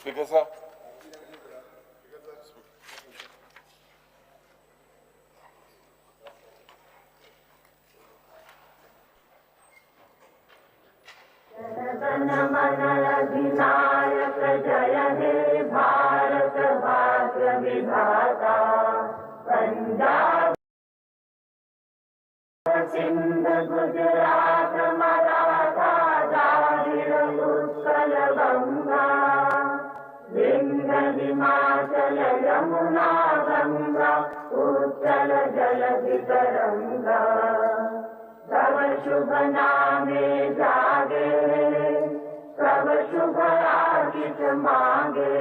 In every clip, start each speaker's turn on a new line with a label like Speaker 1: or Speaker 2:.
Speaker 1: Speaker sir.
Speaker 2: अधिनायक जय हे भारत भाग्य विधाता. पंजाब, सिंध, गुजरात, मराठा, द्राविड, उत्कल गंगा, विंध्य, हिमाचल, यमुना, गंगा, उच्चल जलधि तरंगा. तव शुभ नामे जागे, तव शुभ आशीष मागे,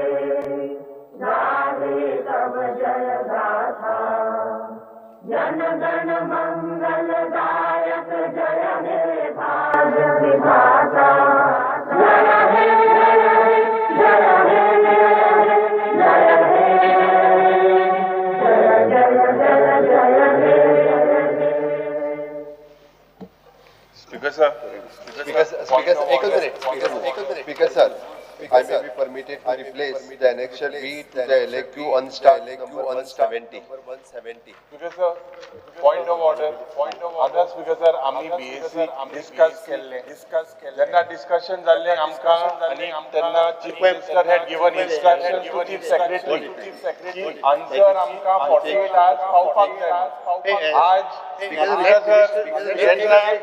Speaker 2: गावे तव जय गाथा. जन गण मंगलदायक जय हे भाग्य विधाता. जय हे, जय हे, जय हे, जय हे, जय जय जय जय हे.
Speaker 1: Speaker sir.
Speaker 3: Speaker, Speaker, एकच minute, Speaker, Speaker sir, I may be permitted to replace the annexure B to the LAQ unstarred number 170.
Speaker 1: Speaker sir, point of order. Point of order. Speaker sir, आम्ही BAC discuss केल्ले. जेन्ना discussion जाल्लें आमकां आनी तेन्ना Chief Minister had given instruction to Chief Secretary की answer आमकां 48 hours पावपाक जाय. आज स्पीकर सर, जेन्ना हे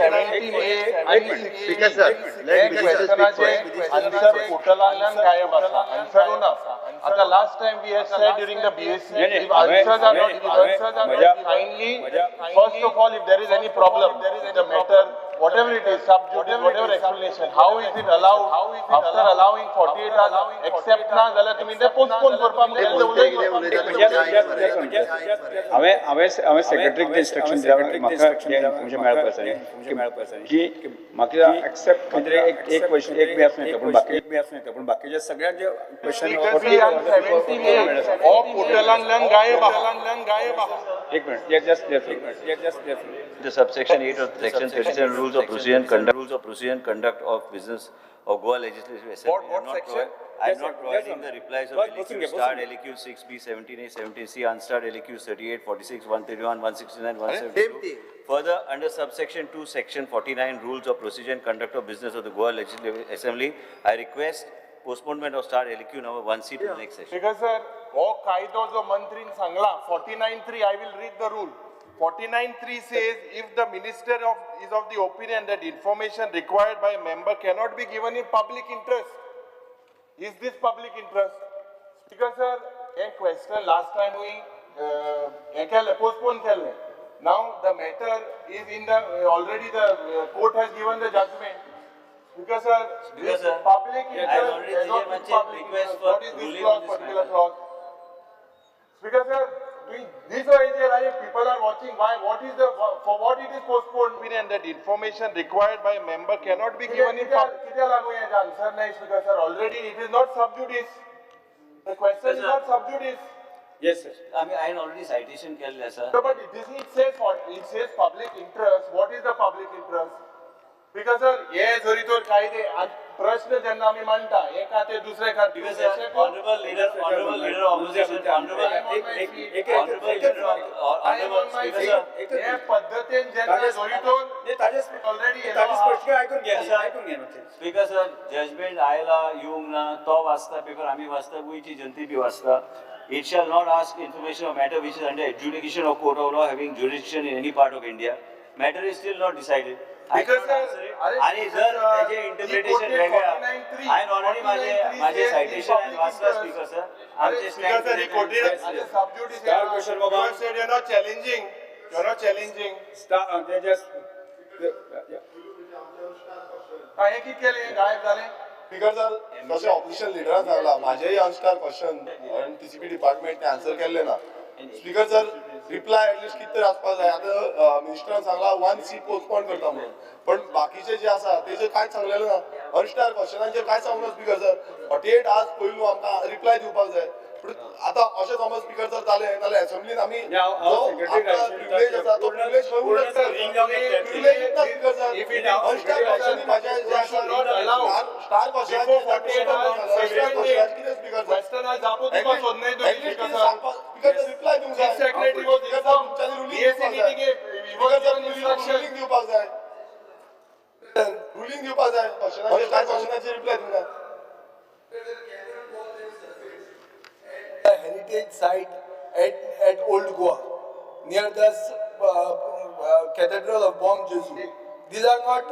Speaker 1: 17A आनी
Speaker 3: Speaker sir, let minister speak first.
Speaker 1: Answer पोर्टलांतल्यान गायब आसा, आन्सर ना. आता last time we had said during the BAC, if answers are not given, answers are not kindly, first of all, if there is any problem, there is the matter, whatever it is, sub judice, whatever explanation, how is it allowed after allowing 48 hours, accept ना जाल्यार तुम्ही ते postpone करपाक
Speaker 3: ते बोलते कितें उलयता ते तुमचें आयक मरे.
Speaker 4: हांवें सेक्रेटरीक इन्स्ट्रक्शन दिला, म्हाका हें इन्फॉर्मेशन मेळपाक आसा की म्हाका एक्सेप्ट खंय तरी एक एक क्वेश्चन एक बी आसूं येता, पूण बाकी एक बी आसूं येता, पूण बाकीचे सगळ्यांचे क्वेश्चन
Speaker 1: 17A हो पोर्टलांतल्यान गायब आहा, गायब आहा.
Speaker 4: एक minute, just just.
Speaker 5: The subsection 8 of section 37 Rules of Procedure and Conduct, Rules of Procedure and Conduct of Business of Goa Legislative Assembly.
Speaker 1: What section?
Speaker 5: I am not providing the replies of LAQ, starred LAQ 6B, 17A, 17C, unstarred LAQ 38, 46, 131, 169, 172.
Speaker 3: Same thing.
Speaker 5: Further, under subsection 2, section 49 Rules of Procedure and Conduct of Business of the Goa Legislative Assembly, I request postponement of starred LAQ number 1C to the next session.
Speaker 1: Because sir, हो कायदो जो मंत्रीन सांगला 49(3), I will read the rule. 49(3) says, if the minister of is of the opinion that information required by a member cannot be given in public interest. Is this public interest? Because sir, hey question last time we हें केल्लें, postpone केल्लें. Now the matter is in the already the court has given the judgment. Because sir,
Speaker 5: Because,
Speaker 1: this
Speaker 5: sir,
Speaker 1: public
Speaker 5: I
Speaker 1: interest
Speaker 5: already
Speaker 1: cannot be
Speaker 5: suggested
Speaker 1: public
Speaker 5: request
Speaker 1: interest.
Speaker 5: for
Speaker 1: What is this
Speaker 5: ruling
Speaker 1: clause,
Speaker 5: on this
Speaker 1: particular
Speaker 5: matter.
Speaker 1: Clause? Because sir, doing this way, people are watching. Why? What is the for what it is postponed? And that information required by a member cannot be given in public. कित्याक लागून हें answer नाही, Speaker sir? Already it is not sub judice. The question is
Speaker 5: Sir.
Speaker 1: Not sub judice.
Speaker 4: Yes sir.
Speaker 5: I mean, I already citation केल्लें आसा.
Speaker 1: No, but this it says what? It says public interest. What is the public interest? Because sir, हे जरी तर कायदे आज प्रश्न जेन्ना आमी मांडटा, एक खातें दुसरे खातें.
Speaker 5: Because sir, honorable leader of opposition, honorable, honorable leader of,
Speaker 1: I am
Speaker 5: honorable
Speaker 1: on my
Speaker 5: speaker
Speaker 1: feet.
Speaker 5: Sir.
Speaker 1: हे पद्धतीन जेन्ना जरी तर ऑलरेडी
Speaker 4: ताजें स्पश्ट आयकून घे, आयकून घे मातशें.
Speaker 5: स्पीकर सर, जजमेंट आयला येवंक ना, तो वाचता पेपर, आमी वाचता, गोंयची जनते बी वाचता. It shall not ask information of matter which is under adjudication of court of law having jurisdiction in any part of India. Matter is still not decided.
Speaker 1: Because sir, अरे
Speaker 5: आणि जर त्याचे इंटरप्रिटेशन वेगळे, हांवें ऑलरेडी माझे citation हांवें वाचला. Speaker sir, आमचे
Speaker 1: Speaker sir, he quoted as a sub judice.
Speaker 4: Star question, Baba.
Speaker 1: You have said you are not challenging. You are not challenging.
Speaker 4: Star just.
Speaker 1: हा, हे कित केलें गायब जालें.
Speaker 6: स्पीकर सर, तशें ऑपोजिशन लिडरान सांगला, म्हाजेय अनस्टार क्वेश्चन आनी टीसीपी डिपार्टमेंट आन्सर केल्ले ना. स्पीकर सर, रिप्लाय एटलिस्ट कितें तरी आसपाक जाय. आतां मिनिस्टरान सांगला 1C postpone करता म्हणून, पण बाकीचे जे आसा तेजेर कांयच सांगलेलें ना. अनस्टार क्वेश्चनांचेर कांयच सांगूना. स्पीकर सर, 48 आवर्स पयलू आमकां रिप्लाय दिवपाक जाय. पूण आतां अशें समज स्पीकर सर जालें जाल्यार असेंब्लीन आमी
Speaker 4: हांव
Speaker 6: जो
Speaker 4: secretary
Speaker 6: आमकां प्रिविलेज आसा तो प्रिविलेज खंय उरता? प्रिविलेज ना speaker sir.
Speaker 1: If it is
Speaker 6: unstar question म्हाजे जे आसा
Speaker 1: not allow.
Speaker 6: Star
Speaker 1: Before 48 hours,
Speaker 6: कितें स्पीकर सर?
Speaker 1: क्वेश्चन आज जापो दिवपाक सोदनाय तुमी speaker sir.
Speaker 6: Speaker sir, reply दिवंक जाय.
Speaker 1: Chief Secretary was
Speaker 6: speaker sir, तुमच्यांनी
Speaker 1: informed.
Speaker 6: Ruling
Speaker 1: BSc
Speaker 6: दिवपाक जाय.
Speaker 1: he was
Speaker 6: speaker sir,
Speaker 1: given instruction.
Speaker 6: Ruling दिवपाक जाय, रुलींग दिवपाक जाय. स्टार क्वेश्चनाचेर रिप्लाय दिवंक जाय.
Speaker 7: A heritage site at Old Goa, near the Cathedral of Bom Jesus. These are not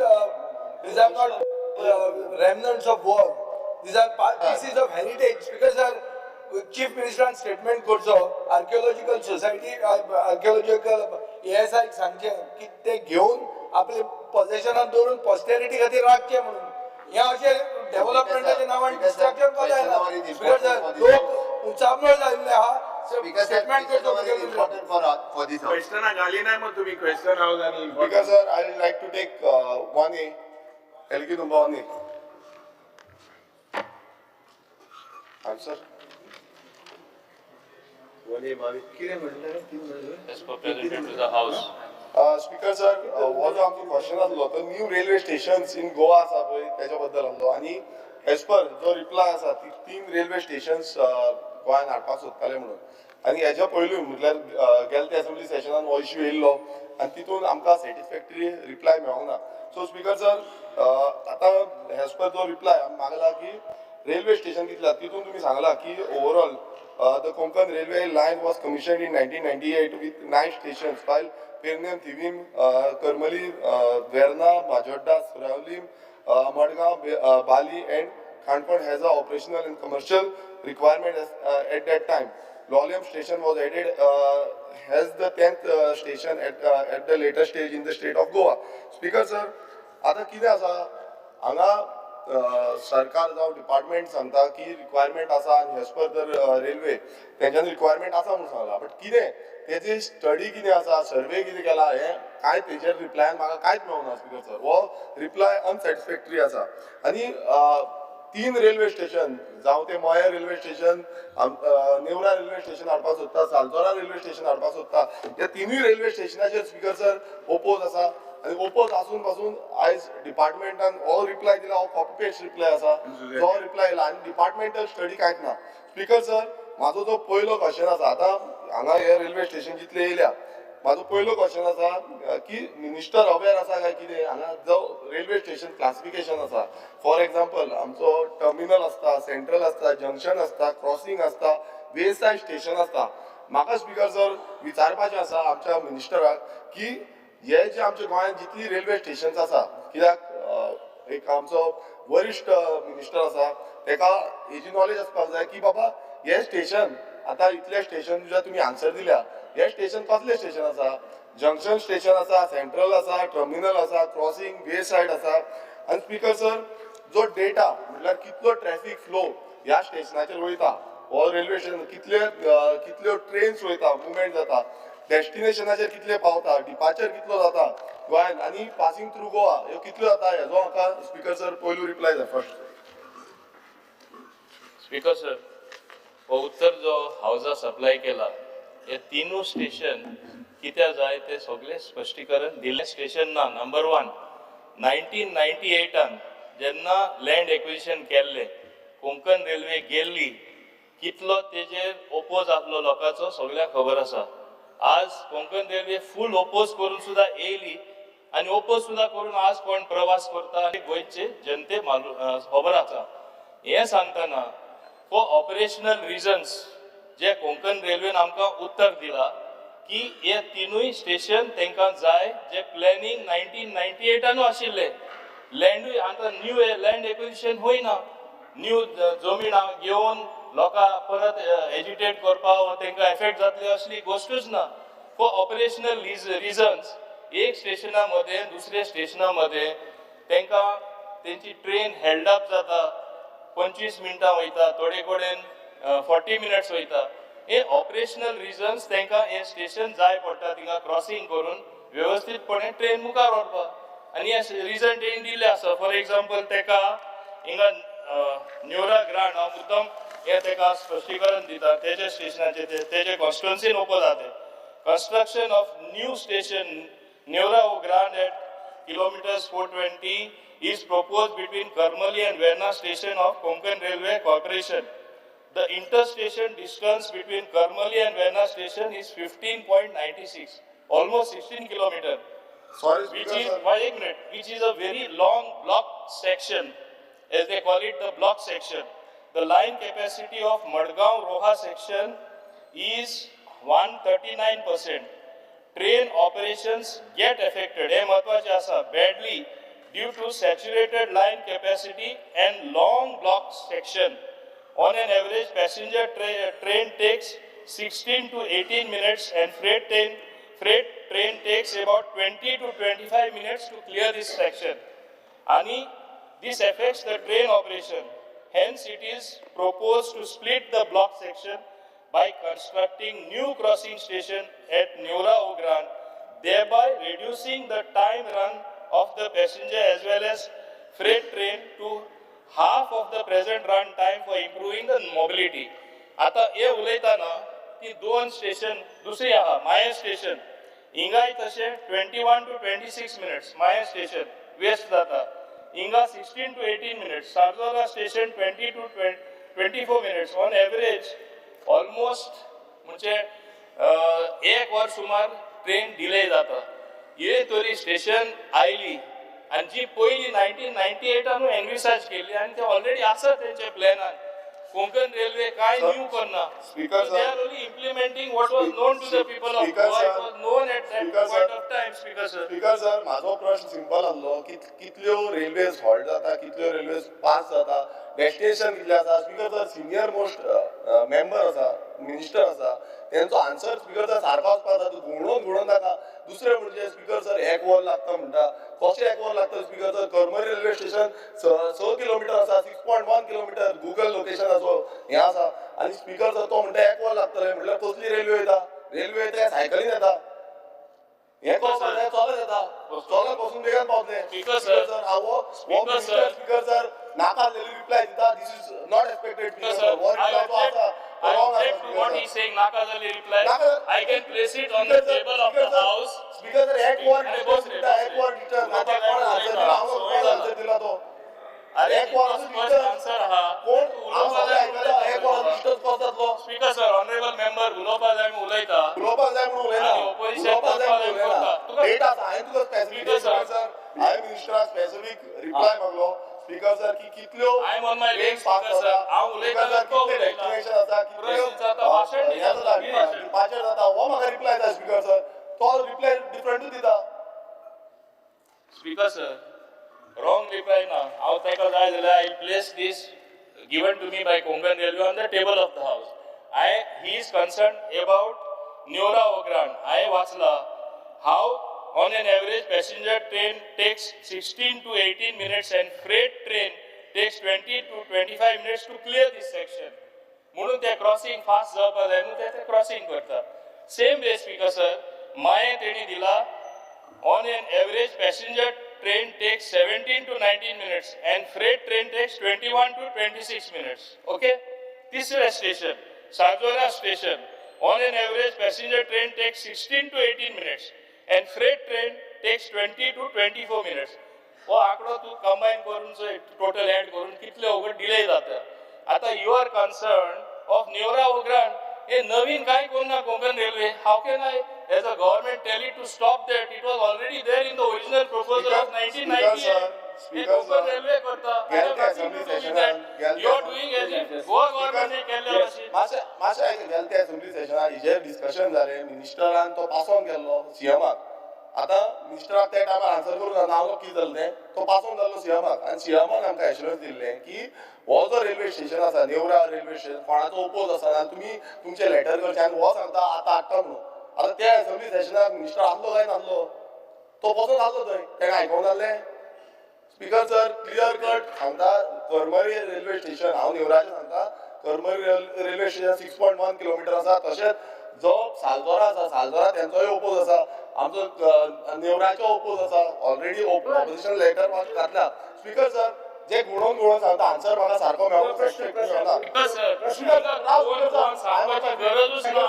Speaker 7: remnants of war. These are pieces of heritage. Because our Chief Minister statement करचो, Archaeological Society, Archaeological ASI क सांगचें की ते घेवन आपले पोजेशनात दवरून पॉस्टेरिटी खातीर राखचें म्हणून. हें अशें डेव्हलपमेंटाच्या नांवान डिस्ट्रक्शन कसो जायना. स्पीकर सर, लोक उचांबळ जाल्ले आहा.
Speaker 3: स्पीकर सर,
Speaker 7: स्टेटमेंट करचो मुखेलमंत्र्यान.
Speaker 3: Important for this house.
Speaker 1: क्वेश्चना घाली नाही मग तुम्ही क्वेश्चन हाऊस आणि
Speaker 6: Speaker sir, I would like to take 1A, LQ number 1A. Answer.
Speaker 8: As per presented to the House.
Speaker 6: Speaker sir, हो जो आमचो क्वेश्चन आसलो तो new railway stations in Goa आसा पळय तेच्या बद्दल आसलो आनी एज पर जो रिप्लाय आसा ती तीन रेल्वे स्टेशन्स गोंयान हाडपाक सोदताले म्हणून. आनी हेच्या पयलू म्हटल्यार गेले ते असेंब्ली सेशनान हो इश्यू येयल्लो आनी तितून आमकां सॅटिस्फॅक्टरी रिप्लाय मेळोंक ना. सो स्पीकर सर, आतां एज पर जो रिप्लाय मागला की रेल्वे स्टेशन कितले, तितून तुमी सांगला की overall the Konkan Railway line was commissioned in 1998 with nine stations, while Pernem, Thivim, Karmali, Verna, Majorda, Seraulim, Madgaon, Bali and Canacona has a operational and commercial requirement at that time. Loliem station was added as the 10th station at the later stage in the state of Goa. Speaker sir, आता कितें आसा, हांगा सरकार जावं department सांगता की requirement आसा आनी एज पर the railway तेंच्यांनी रिक्वायरमेंट आसा म्हणून सांगला, बट कितें तेजी स्टडी कितें आसा, सर्वे कितें केला, हें कांय तेजेर रिप्लायान म्हाका कांयच मेळना. स्पीकर सर, हो रिप्लाय अनसॅटिस्फॅक्टरी आसा. आनी तीन रेल्वे स्टेशन, जावं ते Maye railway station, Neura railway station हाडपाक सोदता, सालजोरा रेल्वे स्टेशन हाडपाक सोदता, ह्या तिनूय रेल्वे स्टेशनाचेर स्पीकर सर ओपोज आसा. आनी ओपोज आसून पासून आयज डिपार्टमेंटान हो रिप्लाय दिला, हो कॉपी पेस्ट रिप्लाय आसा जो रिप्लाय येयला आनी डिपार्टमेंटल स्टडी कांयच ना. स्पीकर सर, म्हाजो जो पयलो क्वेश्चन आसा, आतां हांगा हे रेल्वे स्टेशन जितले येयल्या, म्हाजो पयलो क्वेश्चन आसा की मिनिस्टर अवेर आसा काय कितें हांगा जो रेल्वे स्टेशन क्लासिफिकेशन आसा, फॉर एग्जाम्पल आमचो टर्मिनल आसता, सेंट्रल आसता, जंक्शन आसता, क्रॉसिंग आसता, वे सायड स्टेशन आसता. म्हाका स्पीकर सर विचारपाचें आसा आमच्या मिनिस्टराक की हे जे आमच्या गोंयांत जितली रेल्वे स्टेशन्स आसा, कित्याक एक आमचो वरिश्ठ मिनिस्टर आसा, तेका हेजी नॉलेज आसपाक जाय की बाबा हे स्टेशन आतां इतले स्टेशन जे तुमी आन्सर दिल्या, हे स्टेशन कसले स्टेशन आसा? जंक्शन स्टेशन आसा, सेंट्रल आसा, टर्मिनल आसा, क्रॉसिंग, वे सायड आसा? आनी स्पीकर सर, जो डेटा म्हटल्यार कितलो ट्रॅफिक फ्लो ह्या स्टेशनाचेर वयता, हो रेल्वे स्टेशन कितले कितल्यो ट्रेन्स वयता, मुवमेंट जाता, डेस्टिनेशनाचेर कितले पावता, डिपार्चर कितलो जाता गोंयान आनी पासिंग थ्रू गोवा ह्यो कितल्यो जाता, हेजो म्हाका स्पीकर सर पयलू रिप्लाय जाय फर्स्ट.
Speaker 8: स्पीकर सर, हो उत्तर जो हावजा सप्लाय केला, हे तिनूय स्टेशन कित्याक जाय ते सगळे स्पश्टीकरण दिलें. स्टेशन ना. नंबर वन, 1998आन जेन्ना लँड एक्विजिशन केल्लें, कोंकण रेल्वे गेल्ली, कितलो तेजेर ओपोज आसलो लोकांचो सगळ्यांक खबर आसा. आज कोंकण रेल्वे फूल ओपोज करून सुद्दां येयली आनी ओपोज सुद्दां करून आज कोण प्रवास करता आनी गोंयचे जनते मालू खबर आसा. हें सांगतना फॉर ऑपरेशनल रिजन्स जे कोंकण रेल्वेन आमकां उत्तर दिला की हे तिनूय स्टेशन तांकां जाय, जे प्लॅनिंग 1998आनू आशिल्ले. लँडूय आतां न्यू लँड एक्विजिशन होयना. न्यू जमीन घेवन लोकां परत एजिटेट करपा वा तांकां एफेक्ट जातले असली गोश्टूच ना. फॉर ऑपरेशनल रिजन्स एक स्टेशना मध्ये दुसऱ्या स्टेशना मध्ये तांकां तेंची ट्रेन हेल्ड अप जाता, 25 मिनटां वयता, थोडे कडेन 40 मिनट्स वयता. हे ऑपरेशनल रिजन्स तांकां हे स्टेशन जाय पडटा, थिंगा क्रॉसिंग करून वेवस्थीतपणे ट्रेन मुखार व्हरपाक. आनी हे रिजन तेणी दिल्ले आसा. फॉर एग्जाम्पल, तेका हिंगा न्योरा ग्रांट, हांव मुद्दम हे तेका स्पश्टीकरण दिता, तेजे स्टेशनाचे तेजे कॉन्स्टिट्युन्सीन ओपोज आहा ते. Construction of new station Neora o Grande at kilometers 420 is proposed between Karmali and Verna station of Konkan Railway Corporation. The interstation distance between Karmali and Verna station is 15.96, almost 16 kilometer,
Speaker 6: Sorry,
Speaker 8: which
Speaker 6: Speaker
Speaker 8: is,
Speaker 6: sir.
Speaker 8: why एक minute, which is a very long block section, as they call it, the block section. The line capacity of Madgaon Roha section is 139%. Train operations get affected, हे महत्वाचे आसा, badly due to saturated line capacity and long block section. On an average, passenger train takes 16 to 18 minutes and freight train takes about 20 to 25 minutes to clear this section. आणि this affects the train operation. Hence, it is proposed to split the block section by constructing new crossing station at Neora Ogran, thereby reducing the time run of the passenger as well as freight train to half of the present run time for improving the mobility. आता हे उलयतना ती दोन station दुसरी आहा माया station, हिंगाय तशें 21 to 26 minutes Mayem station waste जाता. हिंगा 16 to 18 minutes, Sarjora station 20 to 24 minutes on average. Almost म्हणजे एक वर सुमार ट्रेन डिले जाता. हे तरी स्टेशन आयली आनी जी पयली 1998आनू एनविसाज केल्ली आनी ते ऑलरेडी आसा तेंच्या प्लॅनान. कोंकण रेल्वे काय
Speaker 6: Sir,
Speaker 8: new करना.
Speaker 6: Speaker,
Speaker 8: They
Speaker 6: sir.
Speaker 8: Are only implementing what was known to the people of
Speaker 6: Speaker,
Speaker 8: Goa. It
Speaker 6: sir.
Speaker 8: Was known at that
Speaker 6: Speaker,
Speaker 8: point
Speaker 6: sir.
Speaker 8: Of time, Speaker sir.
Speaker 6: Speaker sir, म्हाजो प्रश्न simple आसलो की कितल्यो railways halt जाता, कितल्यो railways pass जाता, destination कितले आसा. Speaker sir, senior most member आसा, मिनिस्टर आसा, तेंचो आन्सर स्पीकर सर सारको वचपाक जाय. तूं घुंवडोवन घुंवडोवन नाका. दुसरें म्हणजे स्पीकर सर, एक वर लागता म्हणटा, कशें एक वर लागता? Speaker sir, Karmali railway station 6 kilometre आसा, 6.1 kilometre Google लोकेशनाचो हें आसा. आनी स्पीकर सर, तो म्हणटा एक वर लागतलें म्हटल्यार कसली रेल्वे येता? रेल्वे येता सायकलीन येता? हें कसो चलत येता? चलत बसून बेगान पावतले.
Speaker 8: Speaker, sir.
Speaker 6: Sir, हांव
Speaker 8: Speaker, sir.
Speaker 6: Speaker sir, नाका आसलेली रिप्लाय दिता. This is not expected.
Speaker 8: Speaker, sir,
Speaker 6: हो
Speaker 8: I
Speaker 6: reply जो
Speaker 8: object,
Speaker 6: आसा
Speaker 8: I
Speaker 6: wrong आसा.
Speaker 8: Object to what he is saying, नाका जाली reply.
Speaker 6: नाका-
Speaker 8: I can place it on the table of the house.
Speaker 6: Speaker sir, एक वर
Speaker 8: अरे बस रे, बस
Speaker 6: एक
Speaker 8: रे.
Speaker 6: वर डिस्टन्स कोण आन्सर दिला? हांव कोण आन्सर दिला तो?
Speaker 8: अरे
Speaker 6: एक वर
Speaker 8: स्पश्ट आन्सर आहा.
Speaker 6: कोण? हांव सगळें आयकलां. एक वर डिस्टन्स कसो जातलो?
Speaker 8: स्पीकर सर, ऑनरेबल मेंबर उलोवपा जाय म्हणून उलयता.
Speaker 6: उलोवपाक जाय म्हणून उलयना.
Speaker 8: आनी opposition
Speaker 6: उलोवपाक जाय म्हणून
Speaker 8: करपाक
Speaker 6: उलयना.
Speaker 8: जाय तुका-
Speaker 6: डेट आसा. हांवें तुका स्पेसिफीक
Speaker 8: Speaker, sir.
Speaker 6: Sir, हांवें मिनिस्टराक स्पेसिफीक रिप्लाय मागलो स्पीकर सर की कितल्यो
Speaker 8: I am on my
Speaker 6: train
Speaker 8: legs,
Speaker 6: pass
Speaker 8: Speaker, sir.
Speaker 6: जाता,
Speaker 8: हांव उलयतना
Speaker 6: स्पीकर सर,
Speaker 8: तो
Speaker 6: कितले
Speaker 8: उलयता.
Speaker 6: डेस्टिनेशन आसा, कितल्यो
Speaker 8: प्रश्न विचारता, भाशण
Speaker 6: हें
Speaker 8: दिता.
Speaker 6: जाता, डिपार्चर जाता, हो म्हाका रिप्लाय जाय स्पीकर सर. तो रिप्लाय डिफरंटूच दिता.
Speaker 8: स्पीकर सर, रॉंग रिप्लाय ना. हांव ताका जाय जाल्यार I place this given to me by Konkan Railway on the table of the house. I he is concern about Neora Wagrand. हांवें वाचला how on an average passenger train takes 16 to 18 minutes and freight train takes 20 to 25 minutes to clear this section. म्हणून ते crossing fast जावपा जाय म्हणून ते crossing करता. Same way speaker sir, माये तेणी दिला, on an average passenger train takes 17 to 19 minutes and freight train takes 21 to 26 minutes. Okay? तिसरे station, Sarjora station, on an average passenger train takes 16 to 18 minutes and freight train takes 20 to 24 minutes. हो आंकडो तूं combine करून total add करून कितले वगत delay जाता. आता you are concern of Neora Wagrand. हे नवीन काय करूं ना Konkan railway. How can I as a government tell it to stop that? It was already there in the original proposal of 1998.
Speaker 6: Speaker,
Speaker 8: Konkan
Speaker 6: sir.
Speaker 8: Railway करता.
Speaker 6: गेल ते assembly session-आन, गेल ते
Speaker 8: You are doing as if Goa government केल्ले भशेन.
Speaker 6: मातशें मातशें आयक. गेले ते असेंब्ली सेशनार हिजेर डिस्कशन जालें. मिनिस्टरान तो पास ऑन केल्लो सीएमाक. आतां मिनिस्टराक त्या टायमार आन्सर करूंक ना. नांव कितें जालें तें, तो पास ऑन जाल्लो सीएमाक आनी सीएमान आमकां एश्युरन्स दिल्लें की हो जो रेल्वे स्टेशन आसा, नेवरा रेल्वे स्टेशन, कोणाचो ओपोज आसा जाल्यार तुमी तुमचें लेटर करचें. आनी हो सांगता आतां हाडटा म्हणून. आतां त्या असेंब्ली सेशनाक मिनिस्टर आसलो काय नासलो? तो बसून आसलो थंय, तेणें आयकोंक नासलें? स्पीकर सर, क्लियर कट सांगता, करमरी रेल्वे स्टेशन, हांव नेवराचें सांगता, करमरी railway station 6.1 kilometre आसा. तशेंच जो सालदोरा आसा, सालदोरा तेंचोय ओपोज आसा, आमचो नेवराचो ओपोज आसा. ऑलरेडी ऑपोजिशन लेटर घातला. स्पीकर सर, जे गुणोन गुणोन सांगता, आन्सर म्हाका सारको मेळना.
Speaker 8: स्पीकर सर,
Speaker 6: स्पीकर सर, राव,
Speaker 8: कोण
Speaker 6: स्पीकर
Speaker 8: कोण
Speaker 6: सर.
Speaker 8: सांगपाची गरजूच ना.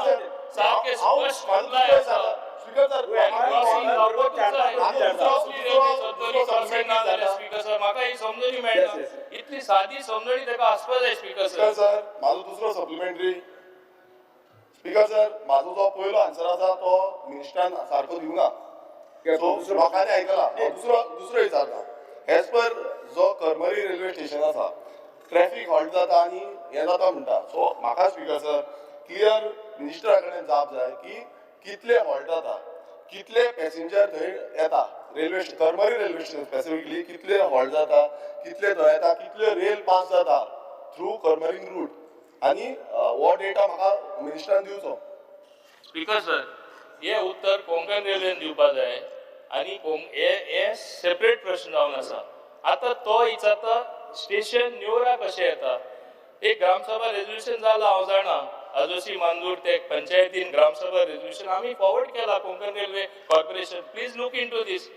Speaker 8: सारखे स्पश्ट रिप्लाय आसा.
Speaker 6: स्पीकर सर,
Speaker 8: क्रॉसिंग जावपाकूच जाय. कसली रेल्वे सत्तरी क्रॉसिंग ना जाल्यार स्पीकर सर म्हाका मेळना.
Speaker 4: Yes, yes.
Speaker 8: इतली सादी समजणी ताका आसपा जाय स्पीकर
Speaker 6: स्पीकर
Speaker 8: सर.
Speaker 6: सर, म्हाजो दुसरो सप्लिमेंटरी. स्पीकर सर, म्हाजो जो पयलो आन्सर आसा तो मिनिस्टरान सारको दिवना, सो लोकांनी आयकला. हांव दुसरो विचारता. एज पर जो करमरी रेल्वे स्टेशन आसा, ट्रॅफिक हॉल्ट जाता आनी हें जाता म्हणटा. सो म्हाका स्पीकर सर, क्लियर मिनिस्टरा कडेन जाप जाय की कितले हॉल्ट जाता, कितले पॅसेंजर थंय येता, railway Karmari railway station specifically कितले हॉल्ट जाता, कितले थंय येता, कितले रेल पास जाता थ्रू करमरी रूट, आनी हो डेटा म्हाका मिनिस्टरान दिवचो.
Speaker 8: स्पीकर सर, हे उत्तर कोंकण रेल्वेन दिवपा जाय आनी हे हे सेपरेट प्रश्न जावन आसा. आतां तो विचारता स्टेशन नेवरा कशें येता. एक ग्रामसभा रेजोल्युशन जाला, हांव जाणा, आजोसी मांजूर ते पंचायतीन ग्रामसभा रेजोल्युशन आमी फॉरवर्ड केला Konkan railway corporation. Please look into this.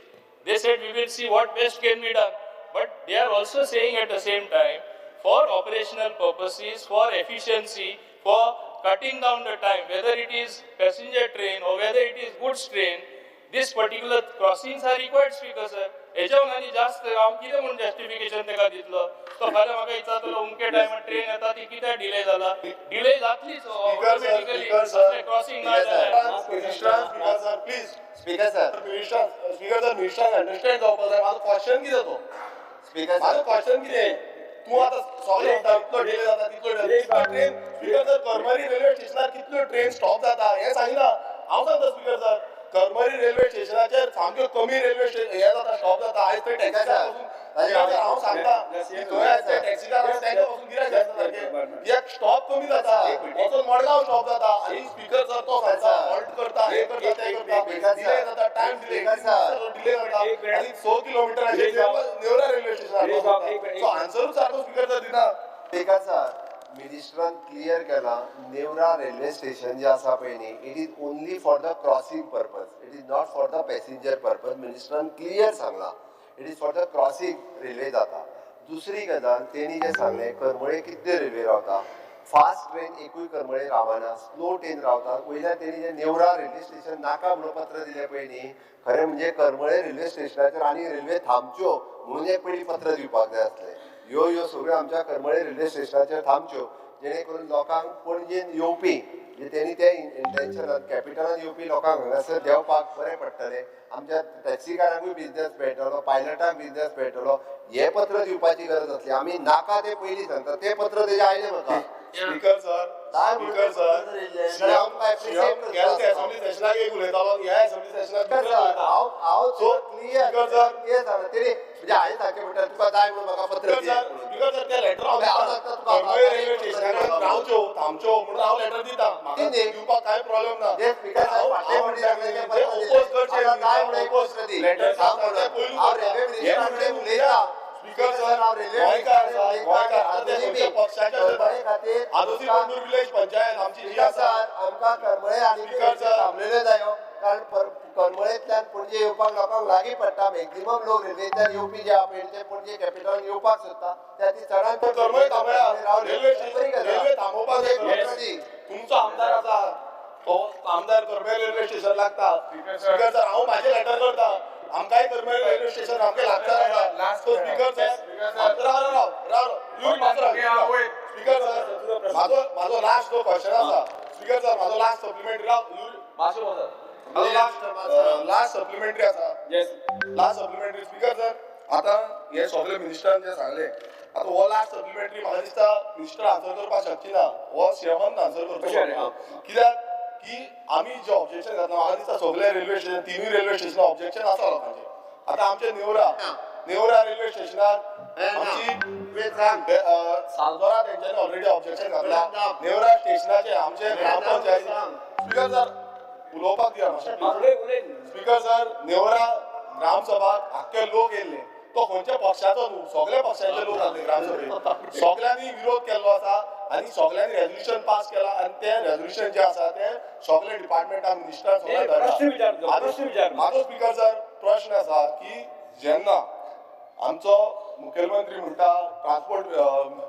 Speaker 8: They said, "We will see what best can be done." But they are also saying at the same time, for operational purposes, for efficiency, for cutting down the time, whether it is passenger train or whether it is goods train, this particular crossings are required, Speaker sir. हेच्याहून आनी जास्त हांव कितें म्हूण justification ताका दितलो? तो फाल्यां म्हाका विचारतलो, अमके टायमार ट्रेन येता ती कित्याक डिले जाला? डिले जातलीच
Speaker 6: speaker sir,
Speaker 8: automatically
Speaker 6: speaker sir,
Speaker 8: crossing ना जाल्यार.
Speaker 6: मिनिस्टरान, speaker sir, please.
Speaker 3: Speaker sir.
Speaker 6: मिनिस्टरान, स्पीकर सर, मिनिस्टरान अंडरस्टँड जावपाक जाय म्हाजो क्वेश्चन कितें तो.
Speaker 3: स्पीकर
Speaker 6: म्हाजो
Speaker 3: सर.
Speaker 6: क्वेश्चन कितें, तूं आतां सगळें म्हणटा इतलो डिले जाता, तितलो delay. Train, speaker sir, Karmali railway स्टेशनार कितल्यो ट्रेन स्टॉप जाता हें सांगिना. हांव सांगता स्पीकर सर, करमरी रेल्वे स्टेशनाचेर सामक्यो कमी रेल्वे हे जाता, स्टॉप जाता. आयज थंय टॅक्सीकार बसून, स्पीकर सर, हांव सांगता की थंय आयज ते टॅक्सीकार आसा, तांकां बसून गिरायक जाता सारकें, कित्याक स्टॉप कमी जाता, वचून मडगांव स्टॉप जाता. आनी स्पीकर सर, तो सांगता हॉल्ट करता, हे करता, ते करता, डिले जाता, टायम डिले डिले जाता आनी 6 किलोमिटराचेर नेवरा रेल्वे स्टेशनार. सो आन्सरूच सारको स्पीकर सर दिना.
Speaker 3: स्पीकर सर, मिनिस्टरान क्लियर केला, नेवरा रेल्वे स्टेशन जे आसा पळय न्ही, it is only for the crossing purpose, it is not for the passenger purpose. मिनिस्टरान clear सांगला, it is for the crossing railway जाता. दुसरी गजाल, तेणी जें सांगलें, करमळे कितले रेल्वे रावता, फास्ट ट्रेन एकूय करमळे रावना, स्लो ट्रेन रावता. वयल्यान तेणी जें नेवरा रेल्वे स्टेशन नाका म्हणून पत्र दिलें पळय न्ही, खरें म्हणजे करमळे रेल्वे स्टेशनाचेर आनी रेल्वे थांबच्यो म्हणून एक पयलीं पत्र दिवपाक जाय आसलें. ह्यो ह्यो सगळ्यो आमच्या करमळे रेल्वे स्टेशनाचेर थांबच्यो, जेणे करून लोकांक पणजेन येवपी, म्हणजे तेणी ते इंटेन्शनान कॅपिटलान येवपी लोकांक हांगासर देंवपाक बरें पडटलें, आमच्या टॅक्सीकारांकूय बिजनेस मेळटलो, पायलटांक बिजनेस मेळटलो. हें पत्र दिवपाची गरज आसली. आमी नाका ते पयलीं सांगता, ते पत्र तेजें आयलें म्हाका.
Speaker 6: स्पीकर सर,
Speaker 3: काय
Speaker 6: स्पीकर सर,
Speaker 3: म्हणून
Speaker 6: सीएम गेले ते असेंब्ली सेशनाक एक उलयतालो, ह्या असेंब्ली सेशनाक
Speaker 3: स्पीकर सर, हांव हांव
Speaker 6: So,
Speaker 3: clear
Speaker 6: speaker sir.
Speaker 3: Clear सांगता. तेणी म्हणजे हांवें सांगचें म्हणटा तुका जाय म्हणून म्हाका पत्र
Speaker 6: स्पीकर
Speaker 3: दी
Speaker 6: सर,
Speaker 3: म्हणून.
Speaker 6: स्पीकर सर, ते लेटर हांव
Speaker 3: हांव
Speaker 6: दिता.
Speaker 3: सांगता तुका.
Speaker 6: करमळी रेल्वे स्टेशनार रावच्यो, थांबच्यो म्हणून हांव लेटर दिता. म्हाका
Speaker 3: ती न्ही.
Speaker 6: दिवपाक कांय प्रॉब्लेम ना.
Speaker 3: जे स्पीकर साहेब फाटले
Speaker 6: हांव
Speaker 3: फावटी सांगलें तें
Speaker 6: जे
Speaker 3: पत्र
Speaker 6: ओपोज
Speaker 3: दिलें.
Speaker 6: करचे,
Speaker 3: आतां जाय म्हणून एक
Speaker 6: ओपोज
Speaker 3: पत्र दी.
Speaker 6: लेटर
Speaker 3: सांग
Speaker 6: आसा, ते
Speaker 3: म्हणून.
Speaker 6: पयलू
Speaker 3: हांव
Speaker 6: करता.
Speaker 3: रेल्वे
Speaker 6: हे
Speaker 3: मिनिस्टरा कडेन
Speaker 6: म्हणून
Speaker 3: उलयतां.
Speaker 6: स्पीकर सर,
Speaker 3: हांव रेल्वे
Speaker 6: गोंयकार आसा,
Speaker 3: मिनिस्टरा
Speaker 6: गोंयकार आतां ते
Speaker 3: कडेन
Speaker 6: खंयच्या पक्षाचे
Speaker 3: करमळे खातीर
Speaker 6: आदोसी बंदूर विलेज पंचायत आमची जी
Speaker 3: स्पीकर
Speaker 6: आसा.
Speaker 3: सर, आमकां करमळे आनी
Speaker 6: स्पीकर सर.
Speaker 3: थांबलेले जायो, कारण करमळेंतल्यान पणजे येवपाक लोकांक लागीं पडटा. मॅक्झिमम लोक रेल्वेंतल्यान येवपी जे आहा पळय ते पणजे कॅपिटलान येवपाक सोदता. त्या खातीर चडांत चड
Speaker 6: करमळे थांबया,
Speaker 3: रावले.
Speaker 6: रेल्वे
Speaker 3: बरी
Speaker 6: स्टेशन
Speaker 3: गजाल.
Speaker 6: रेल्वे थांबोवपाक जाय.
Speaker 3: एक पत्र दी.
Speaker 6: तुमचो आमदार आसा, तो आमदार करमळे रेल्वे स्टेशन लागता. स्पीकर सर, हांव म्हाजें लेटर करता. आमकांय करमळे रेल्वे स्टेशन सामकें लागसार आसा. सो स्पीकर सर, राव राव राव राव, मातसो राव. स्पीकर सर, म्हाजो लास्ट जो क्वेश्चन आसा, स्पीकर सर, म्हाजो लास्ट सप्लिमेंटरी, राव, म्हाजो लास्ट लास्ट सप्लिमेंटरी आसा.
Speaker 4: Yes.
Speaker 6: Last supplementary, speaker sir. आता हे सगळे मिनिस्टरान जे सांगले, आता हो लास्ट सप्लिमेंटरी म्हाका दिसता मिनिस्टर आन्सर करपाक शकची ना, हो सीएमान आन्सर
Speaker 4: अशें रे,
Speaker 6: करचो. कित्याक की आमी जे ऑब्जेक्शन घातला, म्हाका दिसता सगळे रेल्वे स्टेशन, तिनूय रेल्वे स्टेशन ऑब्जेक्शन आसा लोकांचे. आता आमचे नेवरा नेवरा रेल्वे स्टेशनार आमची सालदोरा तेंच्यांनी ऑलरेडी ऑब्जेक्शन घातला नेवरा स्टेशनाचे आमचे ग्रामपंचायती. स्पीकर सर, उलोवपाक दिया मातशें.
Speaker 4: उलय उलय.
Speaker 6: स्पीकर सर, नेवरा ग्रामसभाक आख्खे लोक येयल्ले. तो खंयच्या पक्षाचो न्हू, सगळ्या पक्षाचे लोक आसले ग्रामसभेत. सगळ्यांनी विरोध केल्लो आसा आनी सगळ्यांनी रेजोल्युशन पास केला आनी तें रेजोल्युशन जें आसा तें सगळे डिपार्टमेंटाक, मिनिस्टराक सगळ्यांक
Speaker 4: प्रश्न विचार तुजो,
Speaker 6: धाडला.
Speaker 4: प्रश्न विचार.
Speaker 6: म्हाजो स्पीकर सर प्रश्न आसा की जेन्ना आमचो मुखेलमंत्री म्हणटा, ट्रान्सपोर्ट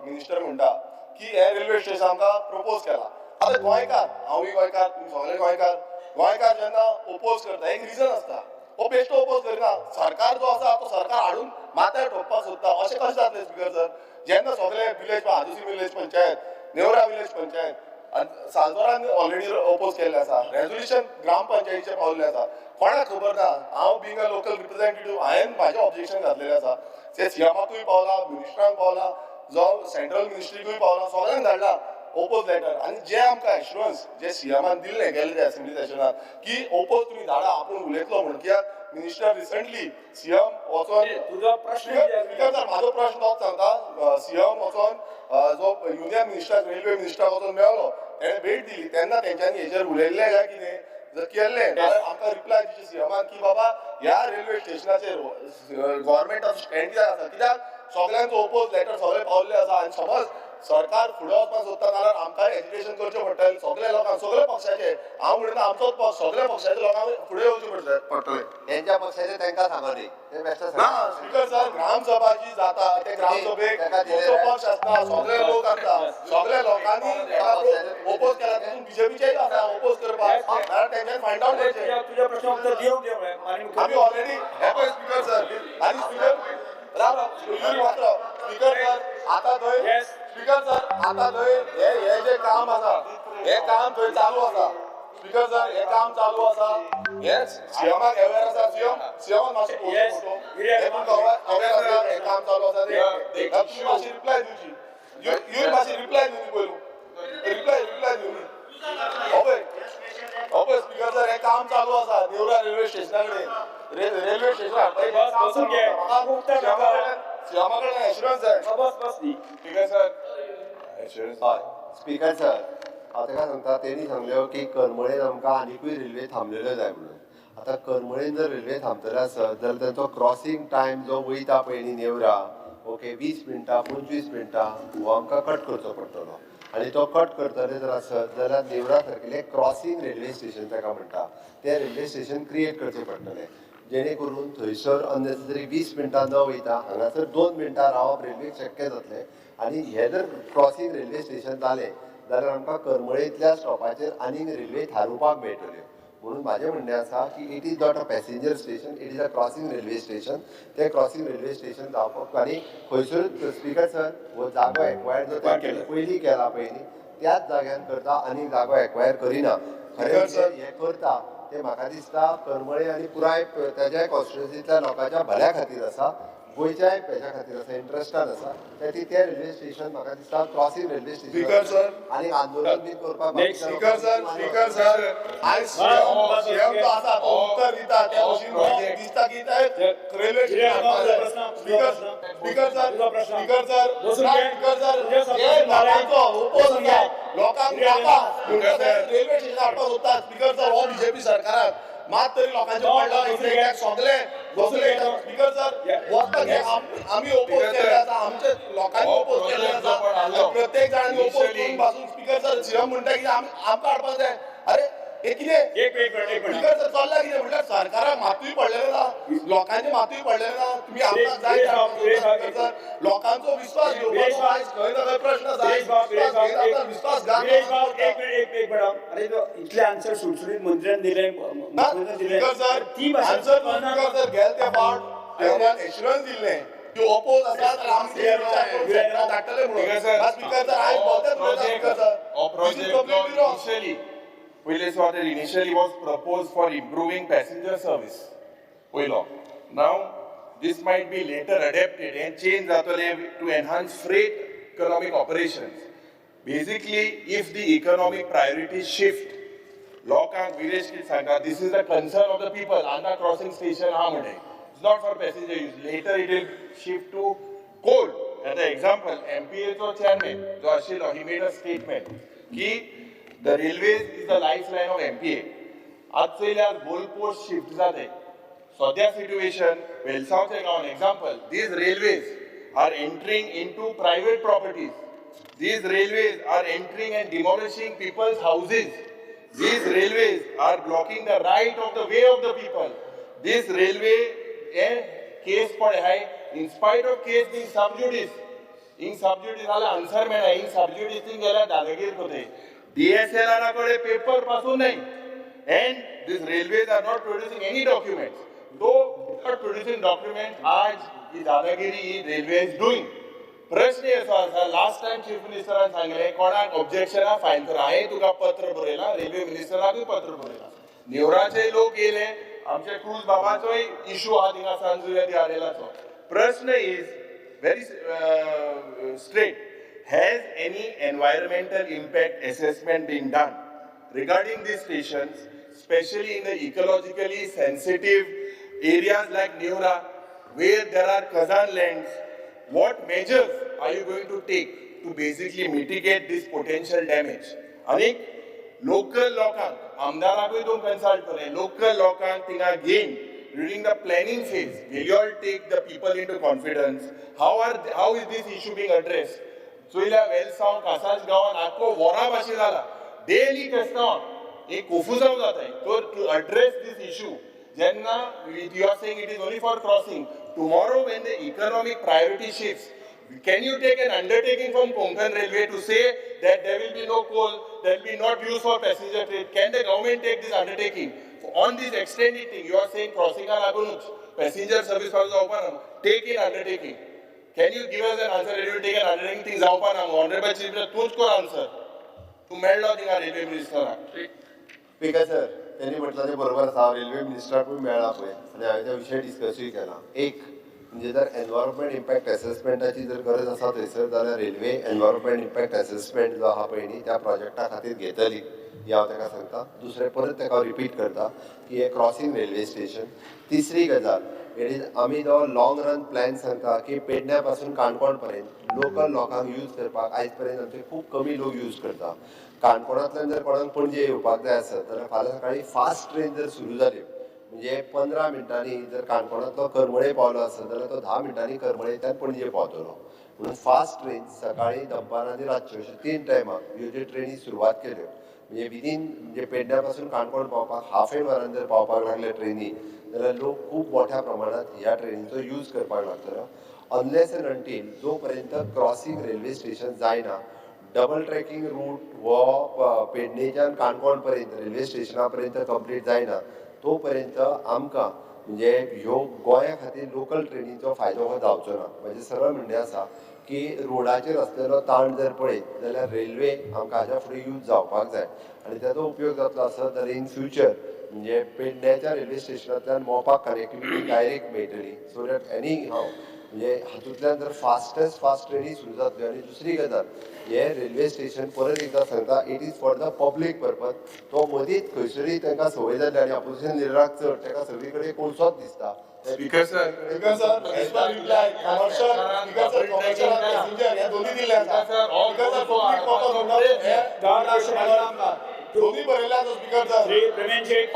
Speaker 6: मिनिस्टर म्हणटा की हे रेल्वे स्टेशन आमकां प्रपोज केला. आतां गोंयकार, हांवूय गोंयकार, तुमी सगळे गोंयकार. गोंयकार जेन्ना ओपोज करता, एक रिजन आसता. हो बेश्टो ओपोज करिना. सरकार जो आसा तो सरकार हाडून माथ्यार ठोकपाक सोदता. अशें कशें जातलें स्पीकर सर? जेन्ना सगळे village, Adosim village panchayat, Neora village panchayat आनी सालदोरान ऑलरेडी ओपोज केल्लें आसा, रेजोल्युशन ग्रामपंचायतीचें पावल्लें आसा, कोणाक खबर ना. हांव बींग अ लोकल रिप्रेझेंटेटिव्ह हांवें म्हाजें ऑब्जेक्शन घातलेलें आसा. ते सीएमाकूय पावला, मिनिस्टरांक पावला, जावं सेंट्रल मिनिस्ट्रीकूय पावला, सगळ्यांक धाडला ओपोज लेटर. आनी जे आमकां एश्युरन्स जे सीएमान दिल्ले गेल्ले असेंब्ली सेशनाक की ओपोज तुमी धाडा, आपूण उलयतलो म्हणून, कित्याक मिनिस्टर रिसंटली सीएम वचोन
Speaker 4: तुजो प्रश्न
Speaker 6: स्पीकर सर, म्हाजो प्रश्न तोच सांगता. सीएम वचोन जो युनियन मिनिस्टर, रेल्वे मिनिस्टराक वचोन मेळ्ळो, तेणें भेट दिली, तेन्ना तेंच्यांनी हेजेर उलयल्लें काय कितें जर केल्लें जाल्यार आमकां रिप्लाय दिवची सीएमान की बाबा ह्या रेल्वे स्टेशनाचेर गव्हर्मेंटाचो स्टँड कित्याक आसा, कित्याक सगळ्यांचो ओपोज लेटर सगळे पावल्ले आसा. आनी समज सरकार फुडें वचपाक सोदता जाल्यार आमकां एज्युकेशन करचें पडटलें सगल्या लोकांक, सगल्या पक्षाचे. हांव म्हणिना आमचोच पक्ष, सगल्या पक्षाचे लोकांक फुडें येवचें पडटलें.
Speaker 3: तेंच्या पक्षाचे तांकां सांगो न्ही, ते बेश्टे
Speaker 6: ना
Speaker 3: सांगा.
Speaker 6: स्पीकर सर, ग्रामसभा जी जाता ते ग्रामसभेक
Speaker 3: ताका दिलें
Speaker 6: खंयचो पक्ष आसता, सगळे लोक आसता, सगळे लोकांनी ओपोज केला. तितून बीजेपीचेय आसा ओपोज करपाक, नाल्यार तेंच्यांनी फायंड आवट करचें.
Speaker 4: तुझ्या प्रश्न उत्तर दिवंक दे माननीय.
Speaker 6: आमी ऑलरेडी हे पळय स्पीकर सर, आनी स्पीकर राव राव मात्र स्पीकर सर आता थंय स्पीकर सर आता थंय हे हे जे काम आसा हे काम थंय चालू आसा. स्पीकर सर, हे काम चालू आसा, हे सीएमाक अवेर आसा. सीएम सीएमान मातसो पळोवचो फोटो, हे तुमकां अवेर आसा, हे काम चालू आसा ते. तुमी मातशी रिप्लाय दिवची, युरी मातशी रिप्लाय दिवनी पयलू, रिप्लाय दिवनी. हो पळय, हो पळय स्पीकर सर, हे काम चालू आसा नेवरा रेल्वे स्टेशना कडेन, रेल्वे स्टेशन हाडपाचें काम
Speaker 4: बसून
Speaker 6: चालू
Speaker 4: घे.
Speaker 6: आसा. म्हाका
Speaker 4: उत्तर नाका.
Speaker 6: सीएमा कडल्यान एश्युरन्स जाय.
Speaker 4: बस बस न्ही.
Speaker 1: Speaker sir, assurance.
Speaker 3: हय स्पीकर सर, हांव ताका सांगता, तेणी सांगल्यो की करमळेन आमकां आनिकूय रेल्वे थांबलेल्यो जाय म्हणून. आतां करमळेन जर रेल्वे थांबतले आसत जाल्यार तेंचो क्रॉसींग टायम जो वयता पळय न्ही नेवरा, ओके, 20 मिनटां 25 मिनटां हो आमकां कट करचो पडटलो. आनी तो कट करतले जर आसत जाल्यार नेवरा सारकेलें क्रॉसींग रेल्वे स्टेशन ताका म्हणटा, तें रेल्वे स्टेशन क्रिएट करचें पडटलें, जेणे करून थंयसर अननेसेसरी 20 मिनटां न वयता हांगासर 2 मिनटां रावप रेल्वेक शक्य जातलें. आनी हें जर क्रॉसींग रेल्वे स्टेशन जालें जाल्यार आमकां करमळेंतल्या स्टॉपाचेर आनीक रेल्वे थारोवपाक मेळटल्यो. म्हणून म्हाजें म्हणणें आसा की it is not a passenger station, it is a crossing railway station. तें क्रॉसींग रेल्वे स्टेशन जावपाक आनी खंयसरूच स्पीकर सर हो जागो एक्वायर जो तें पयलीं केला पळय न्ही त्याच जाग्यान करता, आनी जागो एक्वायर करिना. खरें म्हणजे हें करता तें म्हाका दिसता करमळे आनी पुराय ताज्या कॉन्स्टिट्युन्सींतल्या लोकांच्या भल्या खातीर आसा, गोंयच्याय हेच्या खातीर आसा, इंट्रस्टान आसा. त्या खातीर तें रेल्वे स्टेशन म्हाका दिसता crossing railway
Speaker 6: speaker
Speaker 3: station
Speaker 6: sir.
Speaker 3: आनी आंदोलन बी करपाक
Speaker 6: स्पीकर सर, स्पीकर सर, आयज सीएम जो आसा तो उत्तर दिता त्या भशेन दिसता की ते रेल्वे स्टेशन हाडपाक जाय. Speaker speaker sir, speaker sir, speaker sir, हे लोकांचो ओपोज आसा, लोकांक नाका म्हणटा ते रेल्वे स्टेशन हाडपाक सोदता. स्पीकर सर, हो बीजेपी सरकाराक मात तरी लोकांचे पडला कित्याक सगळे बसले. स्पीकर सर, वचपाक हे आमी ओपोज केल्ले आसा, आमचे लोकांनी ओपोज केल्ले आसा, प्रत्येक जाणांनी ओपोज करून पासून स्पीकर सर सीएम म्हणटा की आमकां हाडपाक जाय. अरे हे कितें?
Speaker 4: एक मिनिट, एक मिनिट.
Speaker 6: स्पीकर सर, चल्ला कितें म्हटल्यार सरकाराक मातूय पडलेलें ना, लोकांचे मातूय पडलेलें ना. तुमी आमकां जाय स्पीकर सर, लोकांचो विस्वास घेवपाचो आयज खंय ना खंय प्रश्न आसा. विश्वासघात.
Speaker 4: एक मिनिट, एक मिनिट. अरे इतले आन्सर सुटसुटीत मंत्र्यान दिले, मुख्यमंत्र्यान दिले.
Speaker 6: स्पीकर सर,
Speaker 4: ती भाशा
Speaker 6: आन्सर स्पीकर सर, गेले ते फावट तेन्ना एश्युरन्स दिल्लें की ओपोज आसा जाल्यार आमी विचार करून सेंट्राक धाडटले म्हणून. स्पीकर सर, आयज भोंवतेच उलयता स्पीकर सर.
Speaker 1: हो प्रोजेक्ट इनिशियली पयले सुवातेर initially was propose for improving passenger service पयलो. Now this might be later adapted and change जातलें to enhance freight economic operations. Basically if the economic priority shift, लोकांक विरेश कितें सांगता, this is the concern of the people. Andha crossing station आहा म्हणटे, it's not for passenger use, later it will shift to coal. आतां example, एमपीएचो chairman जो आशिल्लो, he made a statement की the railways is the life line of MPA. आज चोयल्यार goal post shift जाते सद्या situation वेलसांवच्या गांवान. Example, these railways are entering into private properties, these railways are entering and demolishing people's houses, these railways are blocking the right of the way of the people. This railway case पण आहाय, in spite of case being sub judice, in sub judice जाल्यार answer मेळना, in सब ज्युडिसीन गेल्यार दादागीर कोते, DSLR कडेन paper पासून नाही, and these railways are not producing any documents. तो not producing document. आज ही दादागिरी ही रेल्वे is doing. प्रश्न असो आसा, लास्ट टायम चीफ मिनिस्टरान सांगलें कोणाक ऑब्जेक्शना फायल कर. हांवें तुका पत्र बरयलां, रेल्वे मिनिस्टराकूय पत्र बरयलां. नेवराचे लोक येयले, आमचे क्रूज बाबाचोय इशू आहा थिंगा सांजुया दी आरेलाचो. प्रश्न is very straight. Has any environmental impact assessment been done regarding these stations, especially in the ecologically sensitive areas like Neora, where there are Kazan lands? What measures are you going to take to basically mitigate this potential damage? आणि local लोकांक, आमदाराकूय तूं consult केलें, local लोकांक थिंगा घेवन during the planning phase, will you all take the people into confidence? How is this issue being addressed? चोयल्या वेलसांव कासाज गांवान आख्खो वोरा भाशेन जाला, डेली क्रिस्तांवाक एक कोफुसांव जाताय. So to address this issue, जेन्ना you are saying it is only for crossing, tomorrow when the economic priority shifts, can you take an undertaking from Konkan Railway to say that there will be no coal, there will be not used for passenger trade? Can the government take this undertaking? On this extended thing, you are saying crossing are लागूनच passenger service जावपा ना. Take an undertaking. Can you give us an answer that you will take an undertaking? Thing जावपा ना. Honorable Chief Minister, तूंच कर answer. तूं मेळ्ळो थिंगा रेल्वे मिनिस्टराक.
Speaker 3: स्पीकर सर, त्यांनी म्हटलं ते बरोबर आसा. हांव रेल्वे मिनिस्टराकूय मेळ्ळा पळय आनी हांवें त्या विशय डिस्कसूय केला. एक म्हणजे जर एनवायरमेंट इम्पॅक्ट एसेसमेंटाची जर गरज आसा थंयसर जाल्यार रेल्वे एनवायरमेंट इम्पॅक्ट एसेसमेंट जो आहा पळय न्ही, त्या प्रोजेक्टा खातीर घेतली हें हांव ताका सांगता. दुसरें, परत ताका हांव रिपीट करता की हें क्रॉसिंग रेल्वे स्टेशन. तिसरी गजाल, it is आमी जो लॉंग रन प्लॅन सांगता की पेडण्या पासून काणकोण पर्यंत लोकल लोकांक यूज करपाक, आयज पर्यंत आमचे खूब कमी लोक यूज करता. काणकोणांतल्यान जर कोणाक पणजे येवपाक जाय आसत जाल्यार फाल्यां सकाळी फास्ट ट्रेन जर सुरू जाल्यो, म्हणजे 15 मिनटांनी जर काणकोणांतलो करमळे पावलो आसत जाल्यार तो 10 मिनटांनी करमळेंतल्यान पणजे पावतलो. म्हणून फास्ट ट्रेन सकाळी, दनपारां आनी रातच्यो अश्यो तीन टायमाक ह्यो ज्यो ट्रेनी सुरवात केल्यो, म्हणजे विदीन, म्हणजे पेडण्या पासून काणकोण पावपाक हाफ एन वरान जर पावपाक लागले ट्रेनी जाल्यार लोक खूब मोठ्या प्रमाणात ह्या ट्रेनीचो यूज करपाक लागतलो. अनलेस एंड अंटील जो पर्यंत क्रॉसिंग रेल्वे स्टेशन जायना, डबल ट्रॅकिंग रूट हो पेडणेच्यान काणकोण पर्यंत रेल्वे स्टेशना पर्यंत कंप्लीट जायना, तो पर्यंत आमकां म्हणजे ह्यो गोंया खातीर लोकल ट्रेनीचो फायदो हो जावचो ना. म्हजें सरळ म्हणणें आसा की रोडाचेर आसलेलो ताण जर पळयत जाल्यार रेल्वे आमकां हाज्या फुडें यूज जावपाक जाय आनी ताजो उपयोग जातलो आसत जाल्यार इन फ्युचर म्हणजे पेडण्याच्या रेल्वे स्टेशनांतल्यान मोपाक कनेक्टिविटी डायरेक्ट मेळटली, सो that any हाव म्हणजे हातूंतल्यान जर फास्टेस्ट फास्ट ट्रेनी सुरू जातल्यो. आनी दुसरी गजाल, हे रेल्वे स्टेशन परत एकदां सांगता, it is for the public purpose. तो मदींच खंयसरूय तांकां संवय जाल्ली आनी अपोजिशन लिडराक चड ताका सगळी कडेन कोळसोच दिसता.
Speaker 1: Speaker sir.
Speaker 6: Speaker sir, as per reply, commercial, speaker sir, commercial आणि पॅसेंजर हे दोन्ही दिल्ले आसा. स्पीकर सर, पब्लीक पर्पज म्हणटा हे दोन्ही बरयले आसा स्पीकर सर.
Speaker 4: श्री प्रवीण शेट.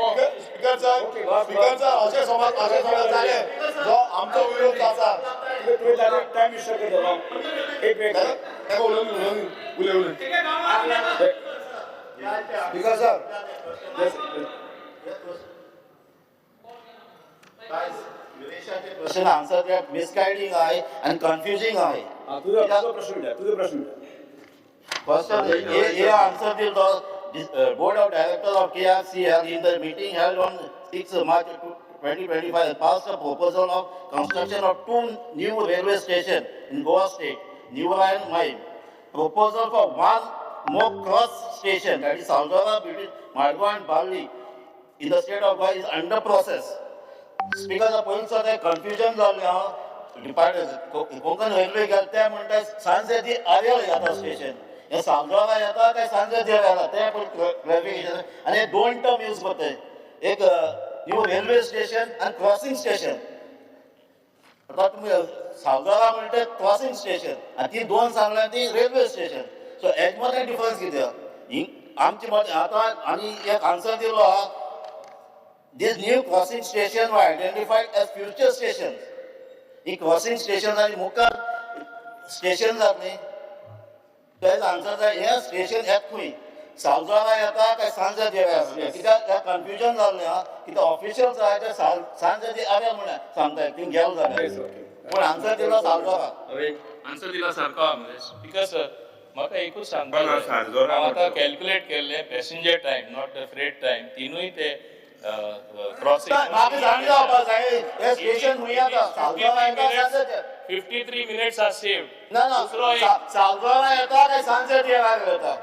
Speaker 6: स्पीकर सर, स्पीकर सर, अशें समाज जालें जो आमचो विरोध आसा.
Speaker 4: तुवें ताजेर टायम मिस्टर करतलो एक वेळ.
Speaker 6: ताका उलोवनी, उलोवनी, उलय उलय.
Speaker 7: Speaker sir.
Speaker 9: Question answer that misguiding आहे आणि कन्फ्युजिंग आहे.
Speaker 4: तुजो तुजो प्रश्न विचार, तुजो प्रश्न विचार.
Speaker 9: First, हे हे आन्सर दिल तो Board of Directors of KRCL in the meeting held on 6 March 2025 passed a proposal of construction of two new railway station in Goa state, Neora and Mahim. Proposal for one more cross station, that is Saldora between Margao and Balli in the state of Goa is under process. Speaker, पयलीं ते confusion जाल्लें आहा. Department Konkan railway गेले ते म्हणटा सांजे दी आरेल येता station, हे सालदोरा येता काय सांजे दी येता ते पण क्लॅरिफिकेशन. आनी हे दोन टर्म यूज करताय, एक न्यू रेल्वे स्टेशन आनी क्रॉसिंग स्टेशन. आता तुमी सालदोरा म्हणटा क्रॉसिंग स्टेशन आनी ती दोन सांगल्या ती रेल्वे स्टेशन. सो हेज मदें डिफरन्स कितें आमचे मदें? आतां आनी एक आन्सर दिलो आहा, these new crossing stations were identified as future stations. He crossing station आनी मुखार स्टेशन जातली. तेज आन्सर जाय, हें स्टेशन येत खंय, सालजोरा येता काय सांजे देव्या? कित्याक हें कन्फ्युजन जाल्लें आहा. कित्याक ऑफिशियल्स आहा ते सांजे दी आरे म्हणून सांगताय थिंग गेलो जाल्यार, पूण आन्सर दिलो सालजोरा.
Speaker 8: आन्सर दिला सारको आहा मरे. स्पीकर सर, म्हाका एकूच सांगपाक
Speaker 1: ना,
Speaker 8: जाय.
Speaker 1: सारजोरा
Speaker 8: हांव आतां
Speaker 1: म्हणटा.
Speaker 8: कॅल्क्युलेट केल्लें passenger time, not the freight time. तिनूय ते क्रॉसिंग.
Speaker 9: म्हाका जाण जावपा जाय, हे स्टेशन खंय येता, सालजोरा येता sunset?
Speaker 8: 53 minutes are saved.
Speaker 9: ना ना.
Speaker 8: दुसरो एक
Speaker 9: सालजोरा येता काय सनसेट येता?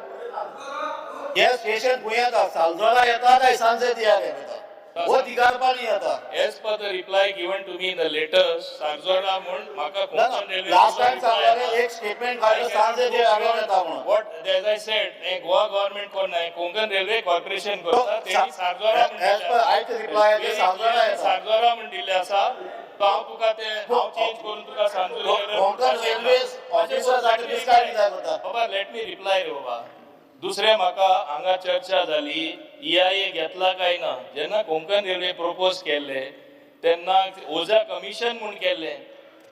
Speaker 9: हे स्टेशन खंय येता, सालजोरा येता काय सनसेट येता वो दिगारपाली येता?
Speaker 8: As per the reply given to me in the letter, Sarzora म्हूण म्हाका
Speaker 9: ना ना.
Speaker 8: कोंकण रेल्वे
Speaker 9: लास्ट टायम सांगलें, एक स्टेटमेंट काडलं, सनसेट येता म्हणून.
Speaker 8: What, as I said, हे गोवा गव्हर्नमेंट कोण नाही, कोंकण रेल्वे कॉर्पोरेशन करता, तेणी सारजोरा म्हूण
Speaker 9: As per आयचे रिप्लाय, ते सालजोरा येता.
Speaker 8: सारजोरा म्हूण दिल्ले आसा. तो हांव तुका ते हांव चेंज करून तुका सांजोरा.
Speaker 9: कोंकण रेल्वे ऑफिसर डिस्कार्ड कित्याक करता?
Speaker 8: बाबा, let me reply रे बाबा. दुसरें, म्हाका हांगा चर्चा जाली, ईआयए घेतला काय ना. जेन्ना कोंकण रेल्वे प्रपोज केल्ले तेन्ना ओझा कमिशन म्हूण केल्लें.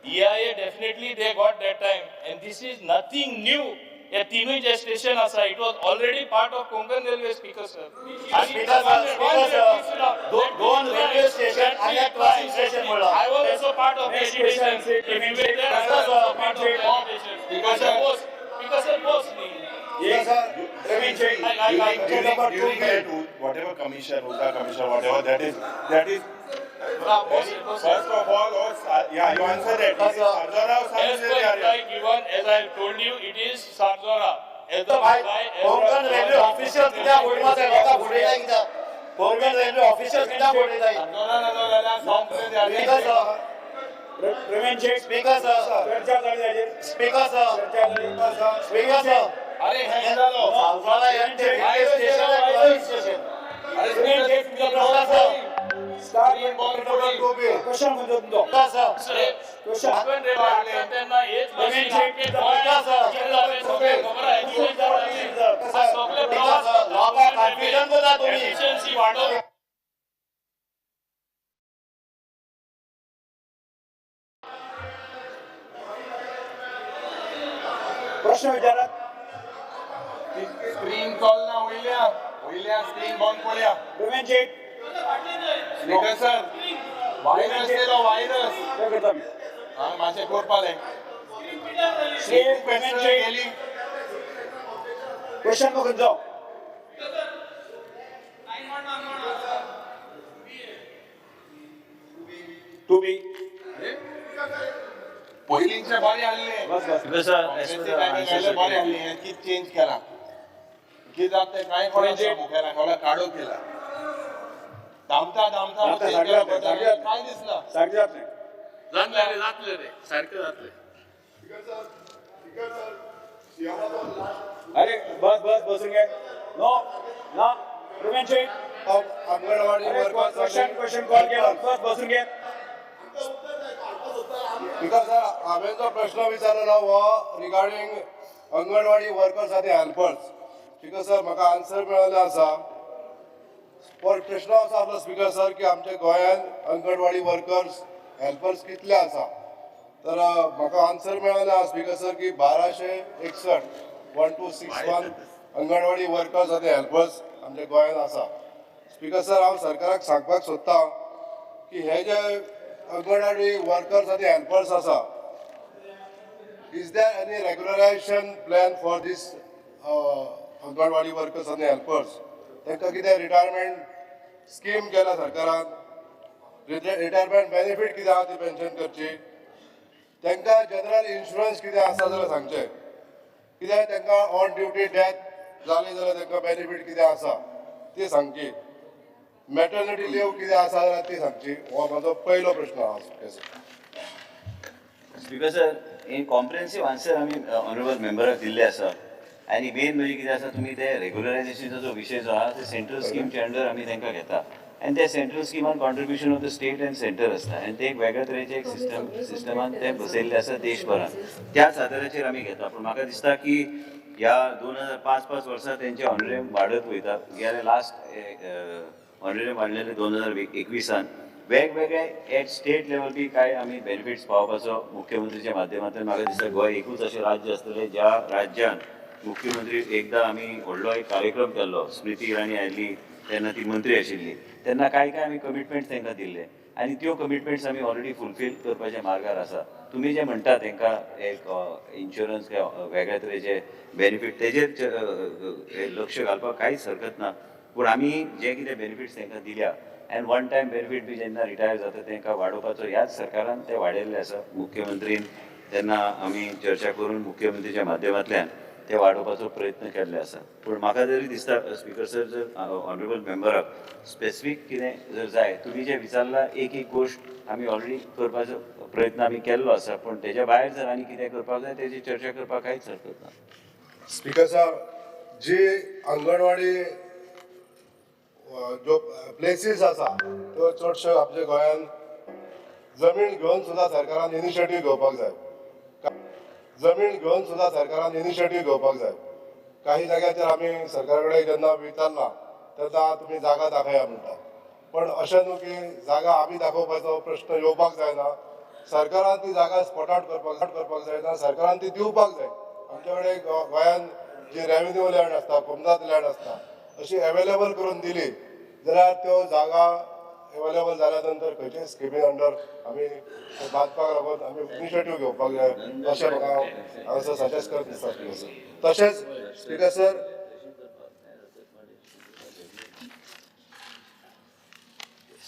Speaker 8: EIA definitely they got that time, and this is nothing new. हे तिनूय जे स्टेशन आसा, it was already part of Konkan Railway, Speaker sir.
Speaker 9: Speaker sir, Speaker sir, दोन रेल्वे स्टेशन आणि एक crossing station म्हणला.
Speaker 8: I was also part of the agitation. If you were there, I was also part of the agitation.
Speaker 1: Speaker sir.
Speaker 8: Speaker sir, post न्ही.
Speaker 1: During that, whatever commission, Oza commission, whatever that is, that is, first of all, or, yeah, you answer that. Is it Sarzora or
Speaker 8: As per
Speaker 1: Sanjay
Speaker 8: reply given, as I have told you, it is Sarzora. As the
Speaker 9: भाई,
Speaker 8: reply, as
Speaker 9: Konkan railway official कित्याक फुडमा जाय? लोकांक फुडयता कित्याक? Konkan railway official कित्याक फुडयता?
Speaker 1: Sarzora ना जाल्यार Sanjay.
Speaker 9: Speaker sir.
Speaker 4: Praveen Shet.
Speaker 9: Speaker sir.
Speaker 4: चर्चा जाली ताजेर.
Speaker 9: Speaker sir.
Speaker 4: चर्चा जाली.
Speaker 9: Speaker sir.
Speaker 1: अरे, हे जालो.
Speaker 9: सालजोरा यांचे रेल्वे स्टेशन आहे क्रॉसिंग स्टेशन.
Speaker 1: अरे,
Speaker 4: प्रवीण शेट, तुमचा
Speaker 9: स्पीकर सर.
Speaker 4: स्टार्ट. क्वेश्चन खंयचो तुमचो?
Speaker 9: Speaker sir.
Speaker 4: Question.
Speaker 8: Konkan railway हाडटा तेन्ना हेच
Speaker 4: प्रवीण
Speaker 8: भाशेन
Speaker 4: शेट,
Speaker 8: आख्खे गोंयांत कितें जालें सगळें खबर आहा, agitation जालें. सगळे
Speaker 9: स्पीकर सर, लोकांक कन्फ्युजन करता तुम्ही.
Speaker 8: एफिशियन्सी वाडोवप.
Speaker 4: प्रश्न विचारात.
Speaker 1: स्क्रीन चलना, वयल्या वयल्या स्क्रीन बंद पडल्या.
Speaker 4: प्रवीण शेट.
Speaker 1: स्पीकर सर, व्हायरस येयलो, व्हायरस.
Speaker 4: काय करता मी?
Speaker 1: हा, मातशें करपा जाय.
Speaker 4: श्री प्रवीण शेट.
Speaker 1: गेली.
Speaker 4: क्वेश्चन खंयचो? 2B.
Speaker 1: पयलींचे बरें आहले.
Speaker 4: बस बस.
Speaker 5: Because sir, as per the answer
Speaker 1: बरें आहले. हें कितें चेंज केलां, कितें जाता तें कांय कळना. मुखेला कोणा काडो केला, दामता दामता.
Speaker 4: जाता, सारकें जातलें, सारकें जातलें.
Speaker 1: काय दिसला?
Speaker 4: सारकें जातलें.
Speaker 8: जातलें रे, जातलें रे, सारकें जातलें.
Speaker 4: अरे, बस बस, बसून घे. नो ना, प्रवीण शेट.
Speaker 6: अंगणवाडी.
Speaker 4: अरे, क्वेश्चन क्वेश्चन कॉल केला, बस, बसून घे.
Speaker 6: स्पीकर सर, हांवें जो प्रश्न विचारलेलो हो रिगार्डींग अंगणवाडी वर्कर्स आनी हेल्पर्स. स्पीकर सर, म्हाका आन्सर मेळिल्लो आसा. पण प्रश्न असो आसलो, स्पीकर सर, की आमच्या गोंयांत अंगणवाडी वर्कर्स, हेल्पर्स कितले आसा? तर म्हाका आन्सर मेळिल्लो आसा, स्पीकर सर, की 1261, 1261 अंगणवाडी वर्कर्स आनी हेल्पर्स आमच्या गोंयांत आसा. स्पीकर सर, हांव सरकाराक सांगपाक सोदतां की हे जे अंगणवाडी वर्कर्स आनी हेल्पर्स आसा, is there any regularization plan for this anganwadi workers आनी हेल्पर्स? तांकां कितें रिटायरमेंट स्कीम केला सरकारान? रिटायरमेंट बेनिफीट कितें आहा ती पेन्शन करची. तांकां जनरल इन्शुरन्स कितें आसा जाल्यार सांगचें. कित्याक तांकां ऑन ड्युटी डेथ जाली जाल्यार तांकां बेनिफीट कितें आसा ती सांगची. मॅटर्निटी लीव कितें आसा जाल्यार ती सांगची. हो म्हाजो पयलो प्रश्न आहा.
Speaker 5: स्पीकर सर, इन कॉम्प्रिहेन्सीव आन्सर आमी ऑनरेबल मेंबराक दिल्ले आसा. आनी मेन म्हणजे कितें आसा, तुमी ते रेगुलरायझेशनाचो जो विशय जो आहा, ते सेंट्रल स्किमच्या अंडर आमी तांकां घेता आनी त्या central स्किमान contribution of the state and centre आसता आनी ते एक वेगळ्या तरेचे एक सिस्टमान ते बसयल्ले आसा देशभरान. त्याच आदाराचेर आमी घेता. पूण म्हाका दिसता की ह्या 2005 पाच वर्सां तेंचे ऑनरेरियम वाडत वयता. गेले लास्ट ऑनरेरियम वाडलेले 2021. वेगवेगळे एट स्टेट लेवल बी काय आमी बेनिफिट्स पावोवपाचो मुख्यमंत्रीच्या माध्यमांतल्यान. म्हाका दिसता गोंय एकूच अशें राज्य आसतलें ज्या राज्यान मुख्यमंत्री एकदां आमी व्हडलो एक कार्यक्रम केल्लो. स्मृती इराणी आयिल्ली तेन्ना, ती मंत्री आशिल्ली तेन्ना. कांय कांय आमी कमिटमेंट्स तांकां दिल्ले आनी त्यो कमिटमेंट्स आमी ऑलरेडी फुलफील करपाच्या मार्गार आसा. तुमी जे म्हणटा, तांकां एक इन्शुरन्स वेगळ्या तरेचे बेनिफीट, तेजेर लक्ष घालपाक कांयच हरकत ना. पूण आमी जे कितें बेनिफिट्स तांकां दिल्या आनी वन टायम बेनिफीट बी जेन्ना रिटायर जाता तांकां वाडोवपाचो ह्याच सरकारान ते वाडयल्ले आसा. मुख्यमंत्रीन तेन्ना आमी चर्चा करून मुख्यमंत्रीच्या माध्यमांतल्यान ते वाडोवपाचो प्रयत्न केल्ले आसा. पूण म्हाका तरी दिसता स्पीकर सर, जर ऑनरेबल मेंबराक स्पेसिफीक कितें जर जाय, तुमी जें विचारलां एक एक गोश्ट आमी ऑलरेडी करपाचो प्रयत्न आमी केल्लो आसा, पूण तेज्या भायर जर आनी कितें करपाक जाय तेजी चर्चा करपाक कांयच हरकत ना.
Speaker 6: स्पीकर सर, जी अंगणवाडी ज्यो प्लेसीस आसा त्यो चडश्यो आमच्या गोंयान जमीन घेवन सुद्दां सरकारान इनिशिएटीव घेवपाक जाय. जमीन घेवन सुद्दां सरकारान इनिशिएटीव घेवपाक जाय. काही जाग्याचेर आमी सरकारा कडेन जेन्ना विचारलां तेन्ना तुमी जागा दाखया म्हणटा, पण अशें न्हू की जागा आमी दाखोवपाचो प्रश्न येवपाक जायना. सरकारान ती जागा स्पॉट आवट करपाक जायना, सरकारान ती दिवपाक जाय. आमच्या कडेन गोंयान जी रेवेन्यू लँड आसता, कोमदाद लँड आसता, अशी एवेलेबल करून दिली जाल्यार त्यो जागा एवेलेबल जाल्या नंतर खंयच्याय स्किमी अंडर आमी बांदपाक लागून आमी इनिशिएटीव घेवपाक जाय अशें म्हाका हांगासर सजेस्ट करत दिसता स्पीकर सर. तशेंच speaker sir,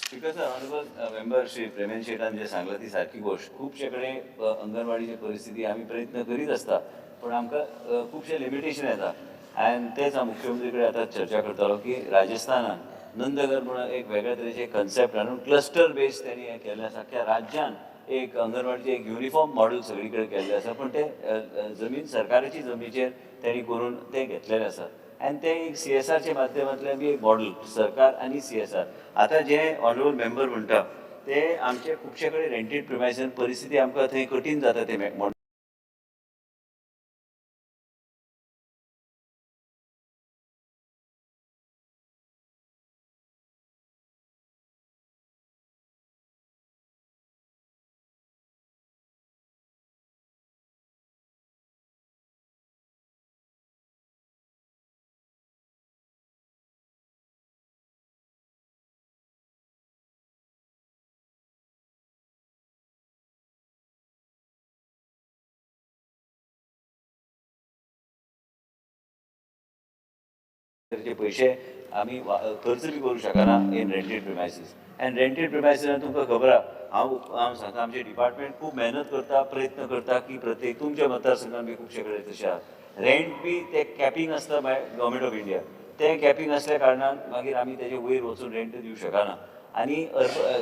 Speaker 5: Speaker sir, honourable member Shri Premendra शेटान जे सांगलां ती सारकी गोश्ट. खुबशे कडेन अंगणवाडीची परिस्थिती आमी प्रयत्न करीत आसता, पूण आमकां खुबशे लिमिटेशन येता. आनी तेच हांव मुख्यमंत्री कडेन आतां चर्चा करतालो की राजस्थानान नंदगर म्हणून एक वेगळ्या तरेचे कन्सेप्ट हाडून क्लस्टर बेज त्यांनी हें केल्लें आसा. अख्ख्या राज्यान एक अंगणवाडीचें एक युनिफॉर्म मॉडल सगळी कडेन केल्लें आसा, पूण तें जमीन सरकाराची जमनीचेर तेणी करून तें घेतलेलें आसा. आनी तें एक सीएसआरच्या माध्यमांतल्यान बी एक मॉडल सरकार आनी सीएसआर. आतां जे ऑनरेबल मेंबर म्हणटा ते आमचे खुबशे कडेन रेंटेड प्रिमायसान परिस्थिती आमकां थंय कठीण जाता ते पयशे आमी खर्च बी करूं शकना in rented premises. And rented प्रिमायसीसान तुमकां खबर आहा, हांव सांगता आमचें डिपार्टमेंट खूब मेहनत करता, प्रयत्न करता की प्रत्येक तुमच्या मतदारसंघान बी खुबशे कडेन तशें आहा. रेंट बी ते कॅपिंग आसता बाय गव्हर्मेंट ऑफ इंडिया, तें कॅपिंग आसल्या कारणान मागीर आमी तेजे वयर वचून रेंट दिवं शकना. आनी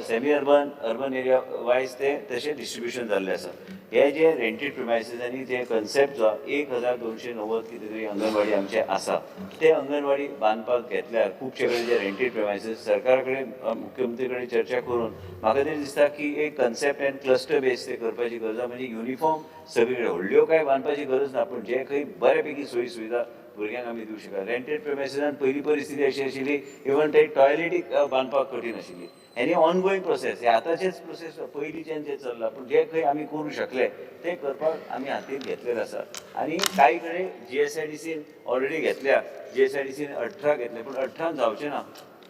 Speaker 5: semi urban, urban area wise ते तशें डिस्ट्रिब्युशन जाल्लें आसा. हे जे रेंटेड प्रिमायसीस आनी जे कन्सेप्ट जो 1290 कितें तरी अंगणवाडी आमचे आसा, ते अंगणवाडी बांदपाक घेतल्यार खुबशे कडेन जे रेंटेड प्रिमायसीस सरकारा कडेन मुख्यमंत्री कडेन चर्चा करून म्हाका तरी दिसता की एक कन्सेप्ट एंड क्लस्टर बेज ते करपाची गरज आसा. म्हणजे युनिफॉर्म सगळी कडेन व्हडल्यो कांय बांदपाची गरज ना, पूण जे खंय बऱ्या पैकी सोयी सुविधा भुरग्यांक आमी दिवं शकता. रेंटेड प्रिमायसीसान पयली परिस्थिती अशी आशिल्ली, इवन ते टॉयलेटी बांदपाक कठीण आशिल्ली. आनी ऑनगोईंग प्रोसेस हे आतांचेच प्रोसेस पयलींच्यान जे चल्ला, पूण जे खंय आमी करूं शकले ते करपाक आमी हातीन घेतलेले आसा. आनी कांय कडेन जीएसआयडीसीन ऑलरेडी घेतल्या, जीएसआयडीसीन 18 घेतले, पूण 18 जावचें ना.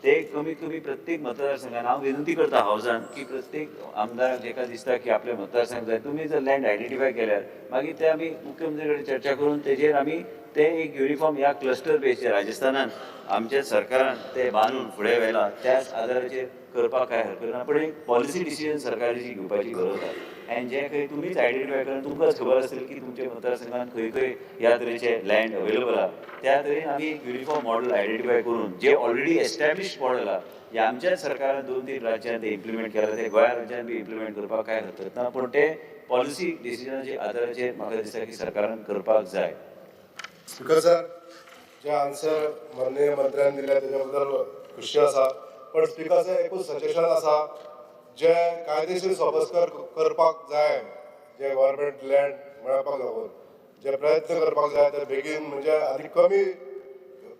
Speaker 5: ते कमीत कमी प्रत्येक मतदारसंघान हांव विनंती करता हावजान की प्रत्येक आमदाराक जेका दिसता की आपल्या मतदारसंघ जाय, तुमी जर लँड आयडेंटिफाय केल्यार मागीर ते आमी मुख्यमंत्री कडेन चर्चा करून तेजेर आमी ते एक युनिफॉर्म ह्या क्लस्टर बेसचेर राजस्थानान आमच्या सरकारान ते बांदून फुडें व्हेलां त्याच आदाराचेर करपाक कांय हरकत ना. पूण एक पॉलिसी डिसिजन सरकाराची घेवपाची गरज आसा. आनी जें खंय तुमीच आयडेंटिफाय करून तुमकांच खबर आसतली की तुमच्या मतदारसंघात खंय खंय ह्या तरेचे लँड अवेलेबल आहा, त्या तरेन आमी एक युनिफॉर्म मॉडल आयडेंटिफाय करून जे ऑलरेडी एस्टॅब्लिश मॉडल आहा, जे आमच्याच सरकारान 2-3 राज्यांत ते इम्प्लिमेंट केलां, ते गोंया राज्यान बी इम्प्लिमेंट करपाक कांय हरकत ना. पूण ते पॉलिसी डिसिजनाच्या आदाराचेर म्हाका दिसता की सरकारान करपाक जाय.
Speaker 6: स्पीकर सर, जे आन्सर माननीय मंत्र्यान दिले तेच्या बद्दल खुशी आसा, पण स्पीकर सर एकूच सजेशन आसा, जे कायदेशीर सोपस्कर करपाक जाय, जे गव्हर्मेंट लँड मेळपाक लागून जे प्रयत्न करपाक जाय ते बेगीन म्हणजे आनी कमी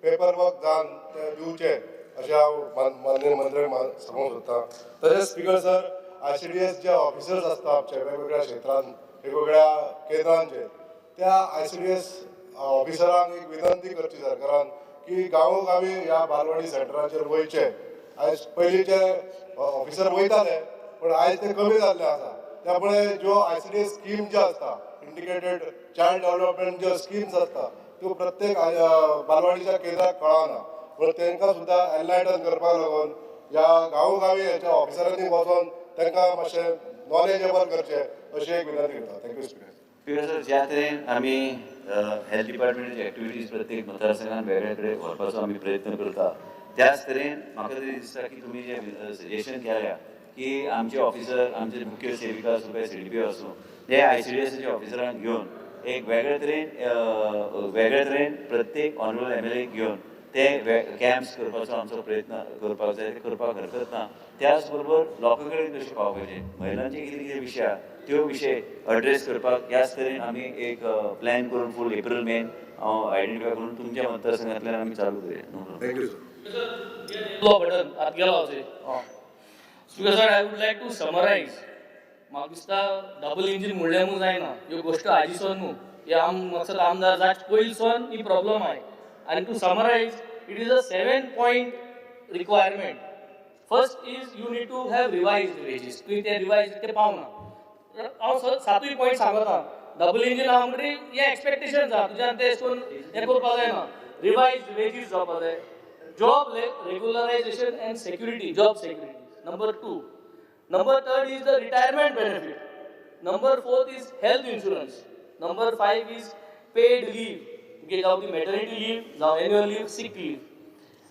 Speaker 6: पेपर वर्क जावन ते दिवचे अशें हांव माननीय मंत्र्यांक सांगूंक सोदतां. तशेंच स्पीकर सर, आयसीडीएस जे ऑफिसर्स आसता आमचे वेगवेगळ्या क्षेत्रांत वेगवेगळ्या केंद्रांचेर, त्या आयसीडीएस ऑफिसरांक एक विनंती करची सरकारान की गांवोगांवी ह्या बालवाडी सेंटराचेर वयचे. आयज पयलींचे ऑफिसर वयताले पण आयज ते कमी जाल्ले आसा. त्यामुळे ज्यो आयसीडीएस स्कीम ज्यो आसता, इंटिग्रेटेड चायल्ड डेव्हलपमेंट ज्यो स्किम्स आसता त्यो प्रत्येक बालवाडीच्या केंद्राक कळना, म्हणून तांकां सुद्दां एनलायटन करपाक लागून ह्या गांवोगावी हेच्या ऑफिसरांनी वचोन तांकां मातशें नॉलेजेबल करचें अशी एक विनंती करता. Thank you speaker.
Speaker 5: Speaker sir, ज्या तरेन आमी हेल्थ डिपार्टमेंटाची एक्टिविटीज प्रत्येक मतदारसंघान वेगळे कडेन व्हरपाचो आमी प्रयत्न करता, त्याच तरेन म्हाका तरी दिसता की तुमी जे सजेशन केल्या की आमचे ऑफिसर, आमचे मुख्य सेविका आसूं काय सीडीपीओ आसूं, ते आयसीडीएसाच्या ऑफिसरांक घेवन एक वेगळे तरेन प्रत्येक ऑनरेबल एमएलए घेवन ते कॅम्प्स करपाचो आमचो प्रयत्न करपाक जाय. ते करपाक हरकत ना. त्याच बरोबर लोकां कडेन कशें पावपाचें, महिलांचे कितें कितें विशय आहा, त्यो विशय अड्रेस करपाक ह्याच तरेन आमी एक प्लॅन करून फूल एप्रील मेन हांव आयडेंटिफाय करून तुमच्या मतदारसंघातल्यान आमी चालू करूया. No problem.
Speaker 6: Thank you sir.
Speaker 10: Law button आत गेलो. Speaker sir, I would like to summarize. म्हाका दिसता डबल इंजीन म्हणलें म्हूण जायना. ह्यो गोश्ट आजी सोन न्हू, हे आम मकसद आमदार जाच पयलीं सोन ही प्रॉब्लम आहाय. आनी to summarize, it is a seven point requirement. First is you need to have revise wages. तुवें ते रिवायज ते पावना. हांव सातूय पॉयंट सांगता. डबल इंजीन आहा म्हणटकीर हें एक्सपेक्टेशन आहा तुज्यान, तें करून हें करपाक जायना. रिवायज वेजीस जावपा जाय. Job regularization and security, job security, number two. Number third is the retirement benefit. Number fourth is health insurance. Number five is paid leave, okay, जावं ती maternity leave, जावं annual leave, sick leave.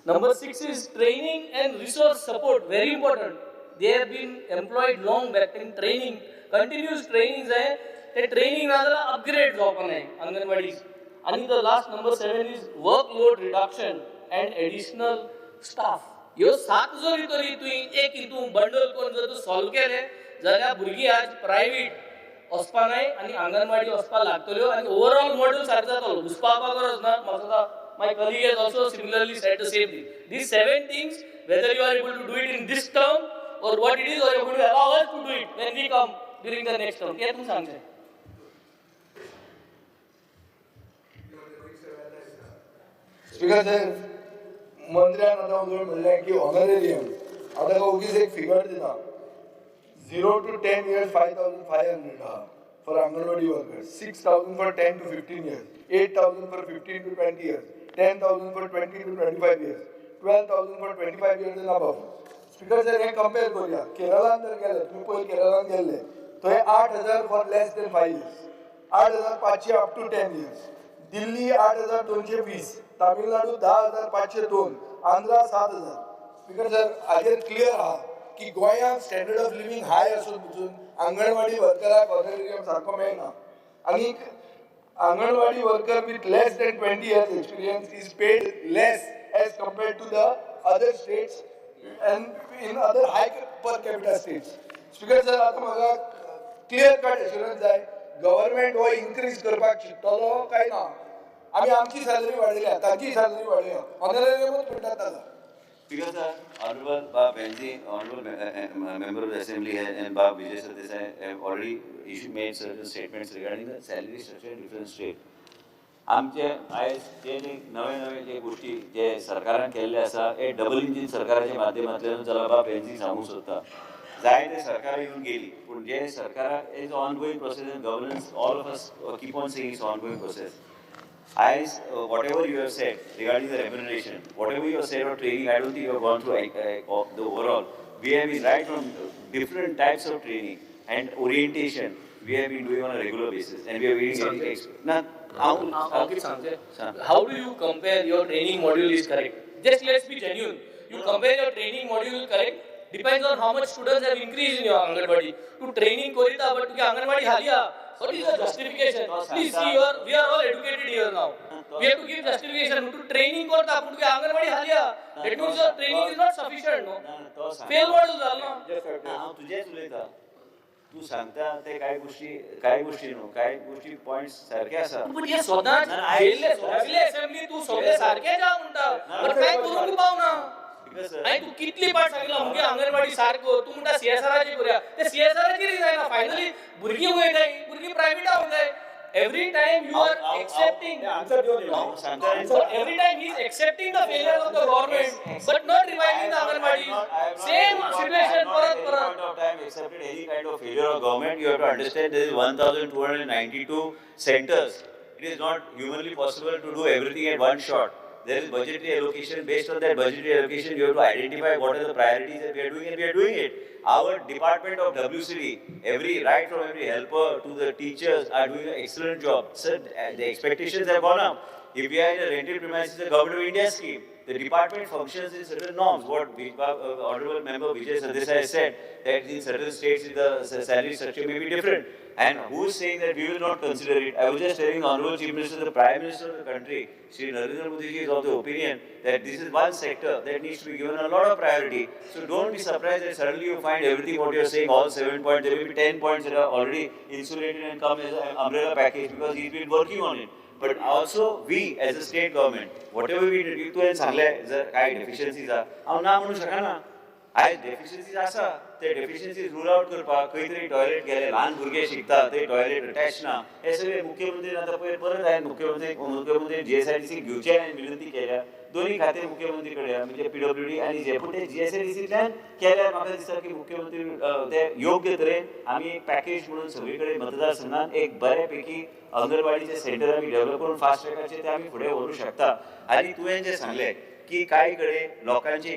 Speaker 10: Number six is training and resource support, very important. They have been employed long back in training, continuous training जाय. ते training ना जाल्यार upgrade जावपा नाय अंगणवाडी. आनी the last, number seven, is work load reduction and additional staff. ह्यो सात जरी तरी तुवें एक हितून बंडल करून जर तूं सॉल्व केलें जाल्यार भुरगीं आज प्रायवेट वचपा नाय आनी अंगणवाडी वचपाक लागतल्यो आनी ओवरऑल मॉडल सारको जातलो. घुसपावपाक गरज ना. म्हाका my colleague has also similarly said the same thing. These seven things, whether you are able to do it in this term or what it is, or you are going to allow us to do it when we come during the next term, हे तुमी सांगचें.
Speaker 7: Speaker साहेब, मंत्र्यान आतां उलोवन म्हणलें की honorarium. हांव ताका ओगीच एक फिगर दिता. 0 to 10 years 5,500 आहा for anganwadi workers, 6,000 for 10 to 15 years, 8,000 for 15 to 20 years, 10,000 for 20 to 25 years, 12,000 for 25 years and above. Speaker sir, हें कंपेर करुया. केरळान जर गेले तुमी, पयर केरळान गेल्ले, थंय 8,000 for less than 5 years, 8,500 up to 10 years. Delhi 8,220, Tamil Nadu 10,502, Andhra 7,000. Speaker sir, हाजेर clear आहा की गोंयांत स्टँडर्ड ऑफ लिव्हींग हाय आसून पसून अंगणवाडी वर्कराक ऑनरेरियम सारको मेळना. आनी anganwadi worker with less than 20 years experience is paid less as compared to the other states and in other high per capita states. Speaker sir, आतां म्हाका क्लियर कट एश्युरन्स जाय, government हो increase करपाक चिंततलो काय ना? आमी आमची सॅलरी वाडयल्या, तांची सॅलरी वाडोवया, ऑनरेरियमूच म्हणटात ताका.
Speaker 5: Speaker sir, Honorable Bab Venzi, Honorable Member of the Assembly and Bab Vijay Sardesai have already issued, made certain statements regarding the salary structure in different state. आमचे आयज जे नवे नवे जे गोष्टी जे सरकारान केल्ले आसा, हे डबल इंजीन सरकाराच्या माध्यमांतल्यान जाला. बाब वेन्झी सांगूंक सोदता, जायते सरकारां येवन गेली, पूण जे सरकारां is ongoing process and governance, all of us keep on saying is ongoing process. As whatever you have said regarding the remuneration, whatever you have said on training, I don't think you have gone through the overall. We have been right from different types of training and orientation we have been doing on a regular basis and we are getting now.
Speaker 10: हांव कितें सांगचें? How do you compare your training module is correct? Just let's be genuine. You compare your training module correct depends on how much students have increase in your anganwadi. तूं training करिता, but तुगे अंगणवाडी हाली आहा. What is the justification? Please see, we are all educated here now. We have to give justification. तूं training करता पूण तुगे अंगणवाडी हाली आहा. That means your training is not sufficient, no?
Speaker 5: ना, तो सांगता.
Speaker 10: फेल मॉड्यूल जालो ना.
Speaker 5: हांव तुजेच उलयता. तूं सांगता ते काय गोष्टी न्हू, काय गोष्टी पॉयंट्स सारखे आसा.
Speaker 10: पण हे स्वतः गेल्ले सगळे असेंब्ली तूं सगळे सारखे जा म्हणटा, बट काय करूंक पावना. आनी तूं कितली पाट सांगला मुगे अंगणवाडी सारको. तूं म्हणटा सीएसआराचेर करुया, ते सीएसआराचेर जायना. फायनली भुरगीं वयताय, भुरगीं प्रायवेटा वयताय. Every time you are accepting
Speaker 4: answer दिवन.
Speaker 5: हांव सांगता.
Speaker 10: Every time he is accepting the failure of the government but not reviving the anganwadi. Same situation परत परत.
Speaker 5: Point of time accepted any kind of failure of government. You have to understand there is 1,292 centers. It is not humanly possible to do everything at one shot. There is budgetary allocation. Based on that budgetary allocation, you have to identify what are the priorities that we are doing, and we are doing it. Our department of WCD, every right from every helper to the teachers are doing an excellent job. Sir, the expectations have gone up. If we are in a rented premises, the Government of India scheme, the department functions in certain norms. What Honorable Member Vijay Sardesai has said, that in certain states the salary structure may be different. And who is saying that we will not consider it? I was just telling Honorable Chief Minister, the Prime Minister of the country, Shri Narendra Modi ji, is of the opinion that this is one sector that needs to be given a lot of priority. So don't be surprised that suddenly you find everything what you are saying, all 7 points, there will be 10 points that are already insulated and come as an umbrella package because he's been working on it. But also we as a state government, whatever we do, तुवें सांगलें जर कांय deficiencies आहा, हांव ना म्हणूंक शकना. आयज डेफिशियन्सीज आसा, ते डेफिशियन्सीज रूल आउट करपाक खंय तरी टॉयलेट गेले, ल्हान भुरगे शिकता थंय टॉयलेट अटॅच ना, हे सगळे मुख्यमंत्री आतां पयर परत हांवें मुख्यमंत्री जीएसआयडीसी घेवचे हांवें विनंती केल्या. दोन्ही खाते मुख्यमंत्री कडेन, म्हणजे पीडब्ल्यूडी आनी जे, पूण ते जीएसआयडीसींतल्यान केल्यार म्हाका दिसता की मुख्यमंत्री ते योग्य तरेन आमी एक पॅकेज म्हणून सगळे कडेन मतदारसंघात एक बऱ्या पैकी अंगणवाडीचे सेंटर आमी डेव्हलप करून फास्ट ट्रॅकाचेर ते आमी फुडें व्हरूंक शकता. आनी तुवें जें सांगलें की कांय कडेन लोकांचे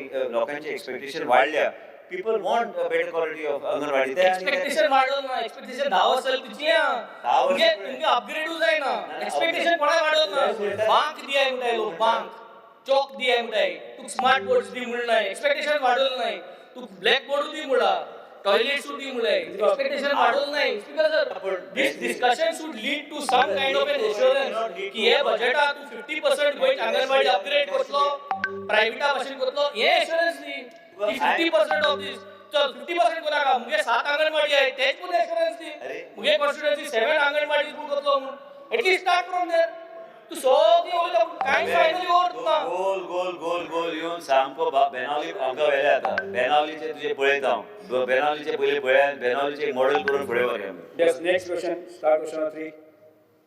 Speaker 5: एक्सपेक्टेशन वाडल्या, people want a better quality of anganwadi.
Speaker 10: Expectation वाडोवंक ना, एक्सपेक्टेशन 10 वर्सां जाली तुजी.
Speaker 5: 10 वर्सां.
Speaker 10: तुमगे अपग्रेडूय जायना. एक्सपेक्टेशन कोणाक वाडोवंक ना. बांक दियाय म्हणटाय लोक, बांक चॉक दियाय म्हणटाय, तुका स्मार्ट बोर्ड्स दी म्हणलाय, एक्सपेक्टेशन वाडोवंक नाय. तुका ब्लॅक बोर्डूय दी म्हणला, टॉयलेट्सूय दी म्हणलाय, एक्सपेक्टेशन वाडोवंक नाय. Speaker sir, this discussion should lead to some kind of an assurance की हे बजेटात तूं 50% गोंयची अंगणवाडी अपग्रेड करतलो, प्रायव्हेटा भाशेन करतलो, हे एश्योरन्स दी की 50% ऑफ दीस. चल, 50% करनाका, मुगे सात अंगणवाडी आहे तेच पूण एश्योरन्स दी.
Speaker 5: अरे.
Speaker 10: मुगे कॉन्स्टिट्युएन्सी सेवन अंगणवाडी पूण करतलो म्हणून, at least start from there. तूं सगळें उलयता पूण कांयच फायनली ना.
Speaker 5: गोल गोल गोल गोल येवन सामको बेनावली आमकां व्हेले. आतां बेनावलीचे तुजे पळयता हांव, बेनावलीचे पयलीं पळया, बेनावलीचे एक मॉडेल करून फुडें व्हरया आमी.
Speaker 4: Yes, next question, star question number 3.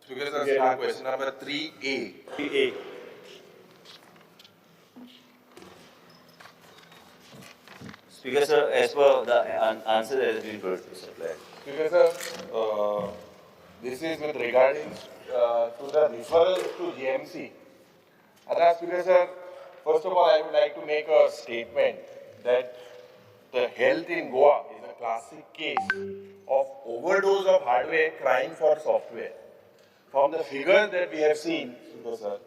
Speaker 1: Speaker sir, star question number 3A.
Speaker 4: 3A.
Speaker 5: Speaker sir, as per the answer that has been supplied.
Speaker 1: Speaker sir, this is with regarding to the referrals to GMC. आता Speaker sir, first of all, I would like to make a statement that the health in Goa is a classic case of overdose of hardware crying for software. From the figures that we have seen, Speaker sir,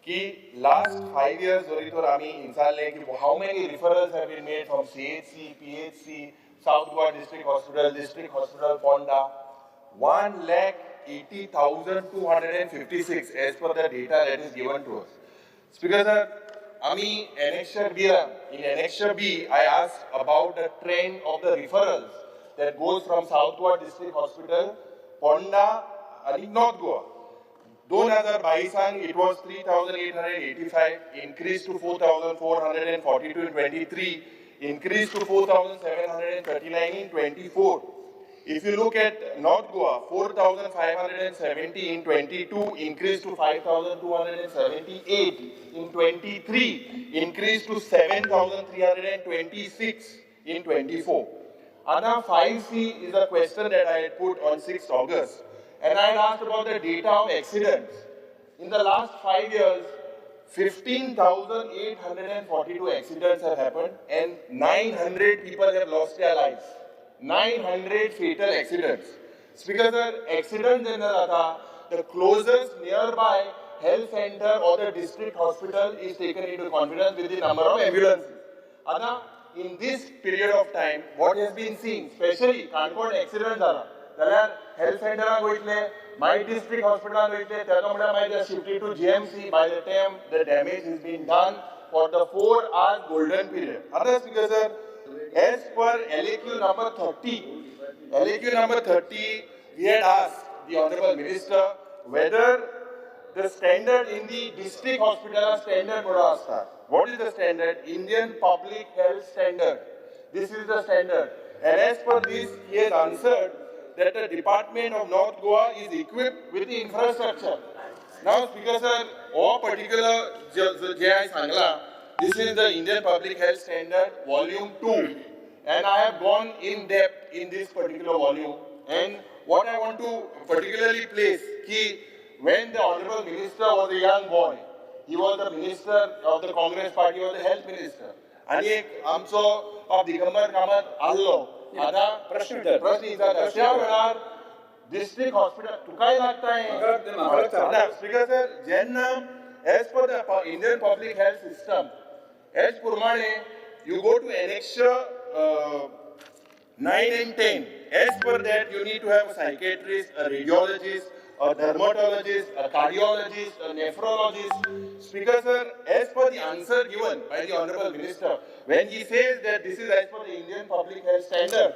Speaker 1: की last 5 years जरी तर आमी विचारलें की how many referrals have been made from CHC, PHC, South Goa District Hospital, District Hospital, Ponda, 1,80,256 as per the data that is given to us. Speaker sir, आमी Annexure B, in Annexure B, I asked about the trend of the referrals that goes from South Goa District Hospital, Ponda आणि North Goa. 2022 it was 3,885, increased to 4,442 in 23, increased to 4,739 in 24. If you look at North Goa, 4,570 in 22, increased to 5,278 in 23, increased to 7,326 in 24. Anna 5C is a question that I had put on 6th August, and I had asked about the data of accidents. In the last 5 years, 15,842 accidents have happened and 900 people have lost their lives. 900 fatal accidents. Speaker sir, accident जेन्ना जाता, the closest nearby health center or the district hospital is taken into confidence with the number of ambulances. आता in this period of time, what has been seen, especially Canacona accident जाला जाल्यार health सेंटराक वयतले, मागीर district हॉस्पिटलान वयतले, ताका म्हळ्यार मागीर shifted to GMC. By the time the damage is been done for the 4 hour golden period. आता Speaker sir, as per LAQ number 30, LAQ number 30, we had asked the Honorable Minister whether the standard in the district hospital are standard म्हणून आसता. What is the standard? Indian Public Health Standard. This is the standard. And as per this, he has answered that the Department of North Goa is equipped with the infrastructure. Now, Speaker sir, हो particular जे हांवें सांगला, this is the Indian Public Health Standard Volume 2. And I have gone in depth in this particular volume. And what I want to particularly place, ki when the Honorable Minister was a young boy, He was the minister of the Congress party, was the health minister. आनी एक आमचो बाब दिगंबर कामत आहलो. आतां
Speaker 4: प्रश्न विचार.
Speaker 1: प्रश्न विचारता. त्या वेळार डिस्ट्रिक्ट हॉस्पिटल तुकाय लागता.
Speaker 4: म्हाका लागता.
Speaker 1: स्पीकर सर, जेन्ना as per the Indian public health system, as प्रमाणे you go to annexure 9 and 10. As per that, you need to have a psychiatrist, a radiologist, a dermatologist, a cardiologist, a nephrologist. Speaker sir, as per the answer given by the Honorable Minister, when he says that this is as per the Indian public health standard,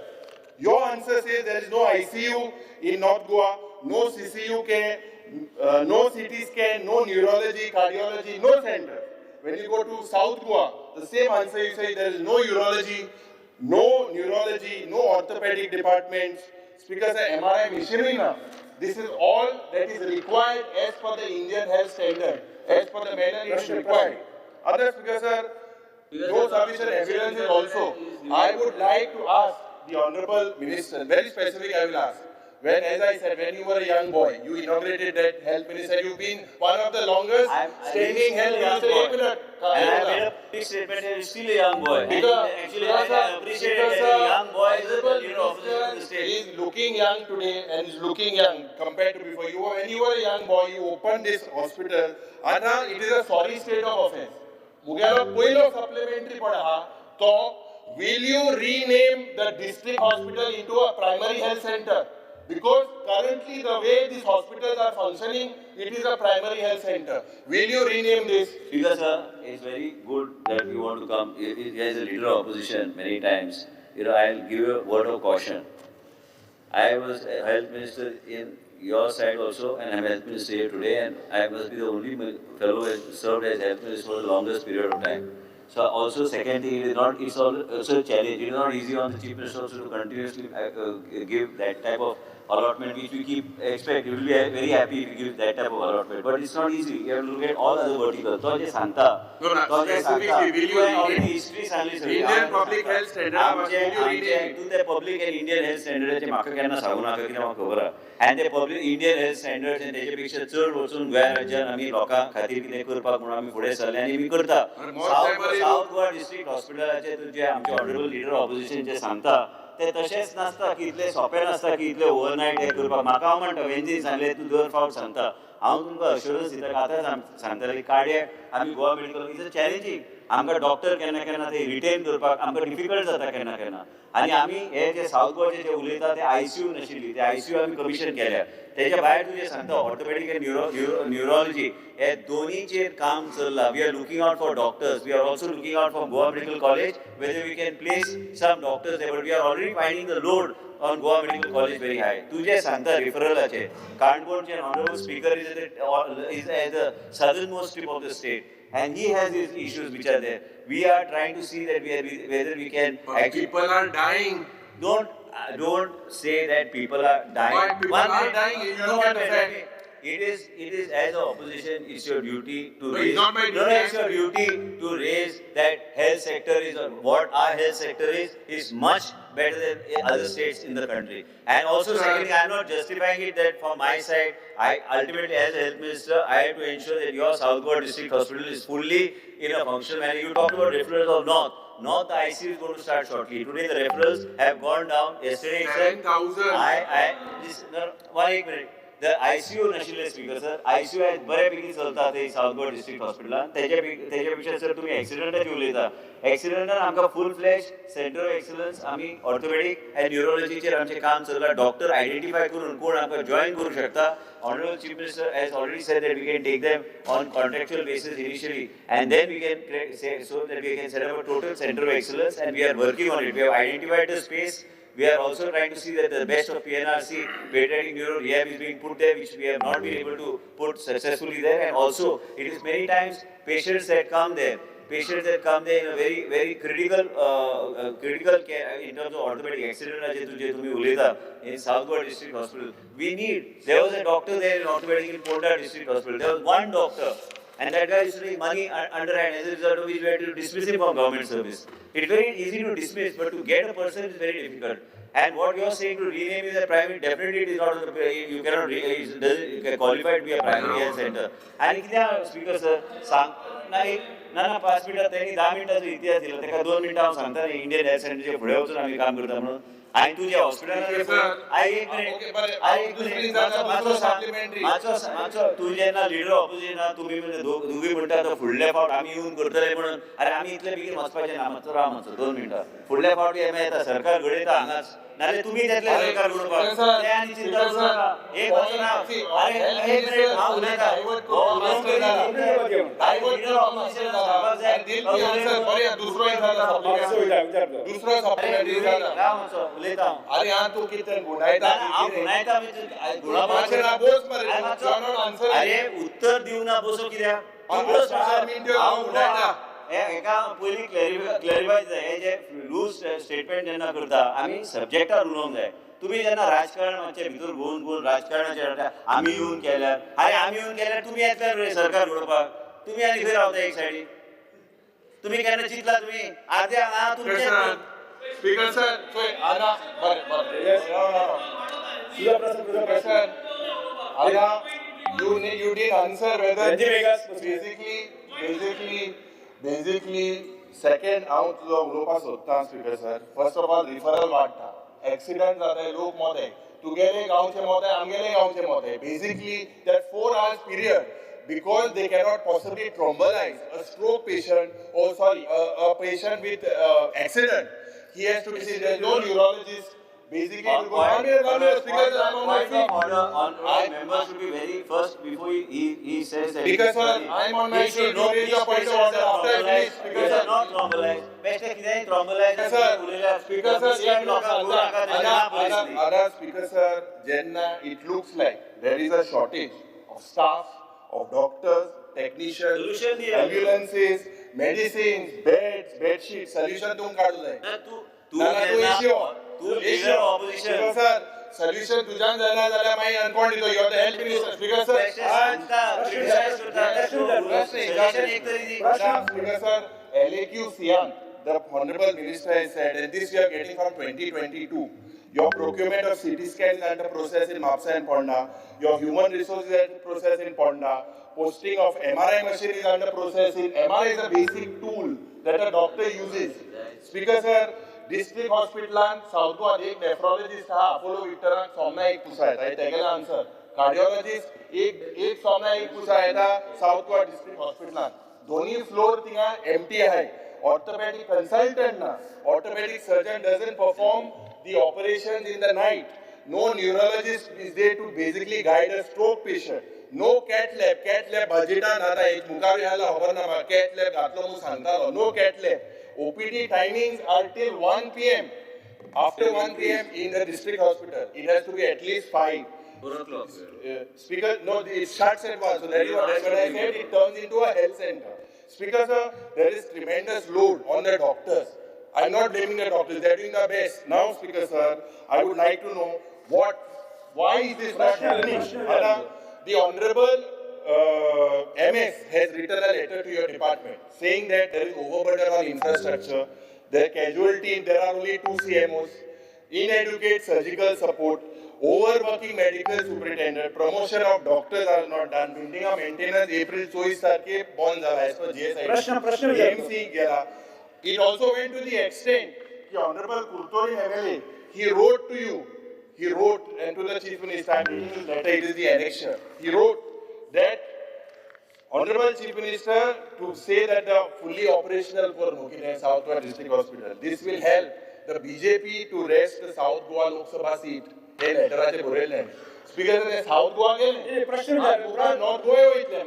Speaker 1: your answer says there is no ICU in North Goa, no CCU care, no CT scan, no neurology, cardiology, no center. When you go to South Goa, the same answer you say, there is no urology, no neurology, no orthopedic departments. Speaker sir, MRI machinery na. This is all that is required as per the Indian health standard, as per the manner it is required. Other, Speaker sir, no sufficient evidence also. I would like to ask the Honorable Minister, very specific I will ask. When, as I said, when you were a young boy, you inaugurated that health minister. You've been one of the longest standing
Speaker 5: I'm
Speaker 1: health
Speaker 5: still a young
Speaker 1: minister.
Speaker 5: boy.
Speaker 1: एक minute.
Speaker 5: And I made a big statement that he's still a young boy. And
Speaker 1: Because,
Speaker 5: actually, I appreciate
Speaker 1: because,
Speaker 5: it that a young boy is a
Speaker 1: Honorable
Speaker 5: leader of opposition in the
Speaker 1: Minister
Speaker 5: state.
Speaker 1: is looking young today and is looking young compared to before. When you were a young boy, you opened this hospital. आता it is a sorry state of affairs. मुगेलो पयलो supplementary पण आहा तो, will you rename the district hospital into a primary health center? Because currently the way these hospitals are functioning, it is a primary health center. Will you rename this?
Speaker 5: Speaker sir, it's very good that you want to come. As a leader of opposition many times, I'll give you a word of caution. I was a health minister in your side also, and I'm health minister here today, and I must be the only fellow who has served as health minister for the longest period of time. So also second thing, it is not, it's also a challenge. It is not easy on the chief minister also to continuously give that type of allotment which we keep expect. You will be very happy if you give that type of allotment, but it's not easy. You have to look at all other verticals. तो जे सांगता,
Speaker 1: No,
Speaker 5: तो जे सांगता,
Speaker 1: specifically, will you
Speaker 5: तुवें
Speaker 1: rename?
Speaker 5: already history सांगली सगळी.
Speaker 1: Indian Public Health Standard, will you rename?
Speaker 5: तूं ते public and Indian health स्टँडर्डाचे म्हाका केन्ना सांगू नाका, कित्याक म्हाका खबर आहा. आनी ते पब्लीक इंडियन हेल्थ स्टँडर्ड तेजे पेक्षा चड वचून गोंया राज्यान आमी लोकां खातीर कितें करपाक म्हणून आमी फुडें सरले आनी आमी करता. सावथ गोवा डिस्ट्रिक्ट हॉस्पिटलाचे तुजे आमचे ऑनरेबल लिडर ऑपोजिशन जे सांगता ते तशेंच नासता की इतलें सोंपें नासता की इतलें ओवरनायट हें करपाक. म्हाका हांव म्हणटा, वेंजीन सांगलें, तूं दर फावट सांगता. हांव तुमकां अश्योरन्स दिता, आतां सांगताले की कार्डियक आमी Goa Medical is a challenging. आमकां डॉक्टर केन्ना केन्ना ते रिटेन करपाक आमकां डिफिकल्ट जाता केन्ना केन्ना. आनी आमी हे जे सावथ गोवाचे जे उलयता ते आयसीयू नाशिल्ली, ते आयसीयू आमी कमिशन केल्या. तेच्या भायर तूं जे सांगता ऑर्थोपेडीक आनी न्युरोलॉजी, हे दोनीचेर काम चल्लां. We are looking out for doctors. We are also looking out for Goa Medical College, whether we can place some doctors, but we are already finding the load on Goa Medical College very high. तूं जे सांगता रिफरलाचे, काणकोणचे honourable speaker is at the southern most tip of the state, and he has his issues which are there. We are trying to see that we are, whether we can actually
Speaker 1: People are dying.
Speaker 5: Don't say that people are dying.
Speaker 1: Why people
Speaker 5: One
Speaker 1: are
Speaker 5: minute.
Speaker 1: dying? You
Speaker 5: No,
Speaker 1: look
Speaker 5: one
Speaker 1: at the
Speaker 5: minute.
Speaker 1: fact.
Speaker 5: It is as a opposition, it's your duty to
Speaker 1: No,
Speaker 5: raise.
Speaker 1: it's not my
Speaker 5: No,
Speaker 1: duty.
Speaker 5: it's your duty to raise that health sector is what our health sector is much better than other states in the country. And also,
Speaker 1: Sir.
Speaker 5: secondly, I'm not justifying it that from my side, I ultimately as a health minister, I have to ensure that your South Goa District Hospital is fully in a functional manner. You talked about referrals of North. North, the ICU is going to start shortly. Today, the referrals have gone down. Yesterday itself,
Speaker 1: 7,000.
Speaker 5: I, this, no, one एक minute. The ICU नाशिल्ले speaker sir, ICU आयज बऱ्यापैकी चलता ते south Goa district हॉस्पिटलान. तेच्या पेक्षा sir, तुमी एक्सिडंटाचे उलयता, एक्सिडंटान आमकां full fledge center of excellence, आमी ऑर्थोपेडीक आनी न्युरोलॉजीचेर आमचें काम चल्लां. डॉक्टर आयडेंटिफाय करून कोण आमकां जॉयन करूं शकता. Honorable Chief Minister has already said that we can take them on contractual basis initially and then we can create, say, so that we can set up a total center of excellence, and we are working on it. We have identified the space. We are also trying to see that the best of PNRC, pediatric neuro rehab, is being put there, which we have not been able to put successfully there. And also, it is many times patients that come there in a very, very critical care in terms of orthopedic accident जे तुम्ही उलयता in South Goa District Hospital. We need, there was a doctor there in orthopedic in Ponda District Hospital. There was one doctor. And that guy used to take money underhand, as a result of which we had to dismiss him from government service. It's very easy to dismiss, but to get a person is very difficult. And what you are saying to rename is a primary, definitely it is not, you cannot, it qualify to be a primary health centre. आनी कित्याक speaker sir सांग ना एक ना ना 5 मिनटां तेणी 10 मिनटांचो इतिहास दिलो तेका 2 मिनटां हांव सांगता न्ही इंडियन हेल्थ सेंटरचे फुडें वचून आमी काम करता म्हणून. आनी तुजें हॉस्पिटलाचें I एक मिनिट, I एक मिनिट, मातसो सांग, मातसो मातसो तूं जेन्ना लिडर ऑपोजिशन तुमी दोगी म्हणटा तो फुडले फावट आमी येवन करतले म्हणून. अरे आमी इतले बेगीन वचपाचें ना, मातसो राव मातसो 2 मिनटां. फुडल्या फावटी आमी येता सरकार घडयता हांगाच, नाल्यार तुमी येतले सरकार घडोवपाक, तें आनी चिंता करूं नाका. एक मातसो राव, अरे एक मिनिट हांव उलयता, लिडर ऑपोजिशन सांगपाक जाय.
Speaker 1: दुसरो सप्लिमेंटरी
Speaker 5: राव मातसो उलयता हांव.
Speaker 1: अरे हा तूं कितें गुणायता?
Speaker 5: हांव गुणायता. अरे उत्तर दिवना बसो कित्याक हेका पयलीं क्लॅरिफाय जाय. हे जे लूज स्टेटमेंट जेन्ना करता आमी सब्जेक्टार उलोवंक जाय. तुमी जेन्ना राजकारण मातशें भितर भोंवून भोंवून राजकारणाचेर आमी येवन केल्यार, अरे आमी येवन केल्यार तुमी येतले रे सरकार घडोवपाक. तुमी आनी खंय रावता एक सायडीक? तुमी केन्ना चिंतला तुमी अर्दे हांगा तुमचे?
Speaker 1: स्पीकर सर चोय आना बरें बरें स्पीकर सर आना you didn't answer whether basically second हांव तुजो उलोवपाक सोदता speaker sir. First of all referral वाडटा, एक्सिडंट जाताय, लोक मोताय, तुगेले गांवचे मोताय, आमगेले गांवचे मोताय. Basically that 4 hours period because they cannot possibly thrombolyze a stroke patient or sorry a patient with accident, he has to be seen. There is no neurologist. Basically, to go one minute, speaker sir, I'm on my feet.
Speaker 5: Order on members should be very first before he says that.
Speaker 1: Because sir, I'm on my feet. You raise your point of order after I finish. Speaker sir,
Speaker 5: not thrombolyze. बेश्टे कितेंय thrombolyze.
Speaker 1: Sir, speaker sir, एक minute सांगता. आदा speaker sir, जेन्ना it looks like there is a shortage of staff, of doctors, technicians, ambulances, medicines, beds, bedsheets, solution तुम काडूं जाय.
Speaker 5: तू लिडर ऑपोजिशन
Speaker 1: सर, सोल्युशन तुज्यान जायना जाल्यार मागीर अनकोण दितो. You are the health minister. Speaker sir, speaker sir, LAQ Sian, the honorable minister has said, and this we are getting from 2022. Your procurement of CT scan is under process in Mapsa and Ponda. Your human resources is under process in Ponda. Posting of MRI machine is under process in MRI is a basic tool that a doctor uses. Speaker sir, district hospitalan South Goa एक nephrologist हा Apollo विक्टराक सोमना एक पुसा येता, हे तेगेलो answer. Cardiologist एक सोमना एक पुसा येता साऊथ गोवा डिस्ट्रिक्ट हॉस्पिटलान. दोन्ही फ्लोर थिंगा एम्प्टी आहाय. ऑर्थोपेडिक कन्सल्टंट ना, orthopaedic surgeon doesn't perform the operations in the night. No neurologist is there to basically guide a stroke patient. No cath lab. Cath lab बजेटान आतां एक मुखार ह्याला खबर ना म्हाका कॅथ लॅब घातलो म्हणून सांगतालो. No cath lab. OPD timings are till 1 p.m. After 1 p.m. in the district hospital, it has to be at least 5.
Speaker 5: 4 o'clock.
Speaker 1: Speaker, no, it starts at 1. So that is what I said. It turns into a health center. Speaker, sir, there is tremendous load on the doctors. I'm not blaming the doctors. They're doing their best. Now, Speaker, sir, I would like to know why is this not happening? The Honorable MS has written a letter to your department saying that there is overburden on infrastructure, the casualty, there are only 2 CMOs, inadequate surgical support, overworking medical superintendent, promotion of doctors are not done, building of maintenance April 24 तारखे बंद जाला as per GSI.
Speaker 4: प्रश्न
Speaker 1: AMC गेला. It also went to the extent the Honorable Kurtorim MLA, he wrote to you, he wrote and to the Chief Minister, I am reading his letter, it is the annexure. He wrote that Honorable Chief Minister to say that the fully operational for Mukine South Goa District Hospital. This will help the BJP to wrest the South Goa Lok Sabha seat. हे लेटराचे बरयल्लें. Speaker, South Goa गेले, North Goa वयतले.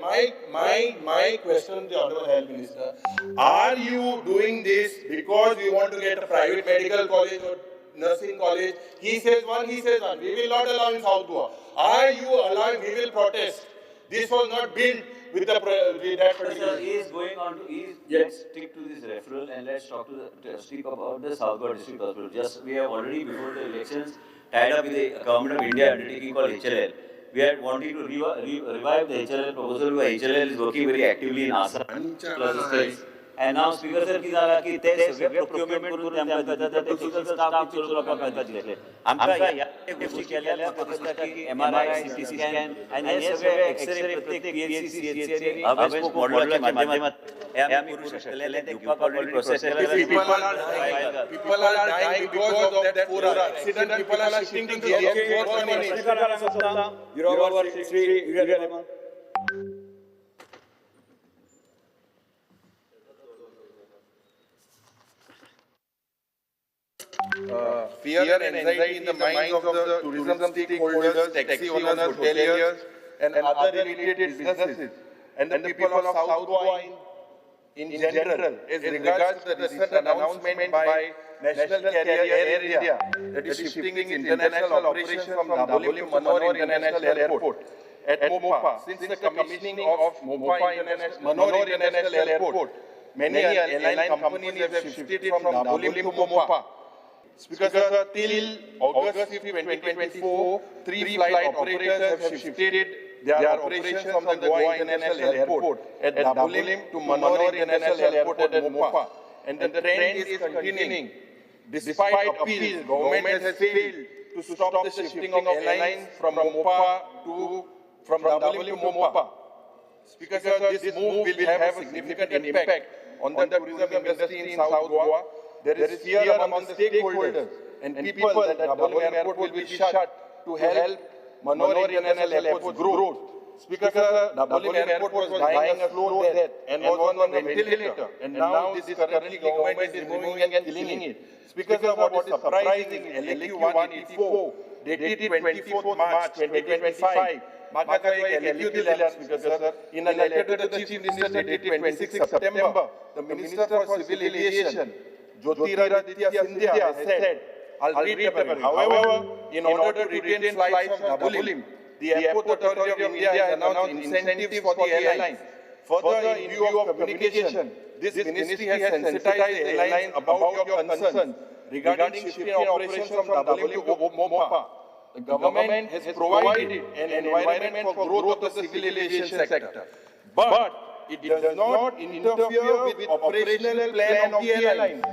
Speaker 1: My question to the Honorable Health Minister, are you doing this because you want to get a private medical college or nursing college? He says one, he says one. We will not allow in South Goa. Are you allowing? We will protest. This was not built with the with that particular.
Speaker 5: Sir, he is going on to. Let's stick to this referral and let's talk to the speak about the South Goa District Hospital. Just we have already before the elections tied up with the government of India undertaking called HLL. We are wanting to revive the HLL proposal. Where HLL is working very actively in Assam plus states. And now speaker sir कितें जालां की ते सगळे procurement करून ते आमकां दिता, ते टेक्निकल स्टाफ चड लोकांक मेळटा दिसले आमकां. ह्या गोष्टी केल्यार म्हाका दिसता की एमआरआय, सीटी स्कॅन आनी हे सगळे एक्सरे प्रत्येक पीएचसी, सीएचसी आनी हब अँड स्पोक मॉडेलाच्या माध्यमात हे आमी करूं शकतले. ते घेवपाक already process
Speaker 1: People are dying. People are dying because of that 4 hour accident. People are shifting to the airport.
Speaker 4: Shri Yuri Alemao.
Speaker 1: Fear and anxiety in the minds of the tourism stakeholders, taxi owners, hoteliers, and other related businesses, and the people of South Goa in general, as regards to the recent announcement by national carrier Air India that is shifting its international operations from Dabolim to Manor International Airport at Mopa. Since the commissioning of Mopa International, Manor International Airport, many airline companies have shifted from Dabolim to Mopa. Speaker sir, till August 5, 2024, three flight operators have shifted their operations from the Goa International Airport at Dabolim to Manor International Airport at Mopa. And the trend is continuing. Despite appeals, government has failed to stop the shifting of airlines from Dabolim to Mopa. Speaker sir, this move will have a significant impact on the tourism industry in South Goa. There is fear among the stakeholders and people that Dabolim Airport will be shut to help Manor International Airport's growth. Speaker sir, Dabolim Airport was dying a slow death and was on a ventilator. And now this currently government is removing and killing it. Speaker sir, what is surprising is LAQ 184 dated 24th March 2025. म्हाका थंय एक LAQ दिल्या, Speaker sir. In a letter to the Chief Minister dated 26 September, the Minister for Civil Aviation, Jyotiraditya Scindia, has said, I'll read the paragraph. "However, in order to retain flights from Dabolim, the Airport Authority of India has announced incentives for the airlines. Further, in view of communication, this ministry has sensitized the airlines about your concerns regarding shifting operations from Dabolim to Mopa. The government has provided an environment for growth of the civil aviation sector. But it does not interfere with operational plan of the airlines."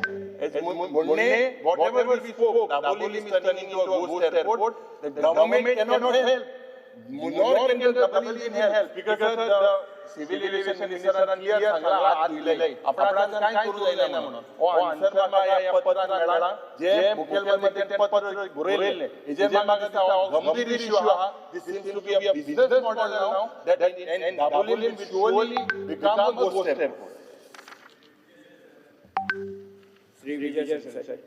Speaker 1: As म्हणणे, whatever we spoke, Dabolim is turning into a ghost airport. The government cannot help. Nor can the Dabolim help. Because the civil aviation minister clear सांगला आज दिलंय आपणाच्यान कांय करूं जायना म्हणून. हो answer म्हाका ह्या पत्रान मेळ्ळा, जे मुखेलमंत्र्यान पत्र बरयल्लें. हेजेर म्हाका दिसता हो गंभीर इश्यू आहा. This seems to be a business model now that and Dabolim will surely become a ghost airport.
Speaker 4: Shri Vijay Sardesai.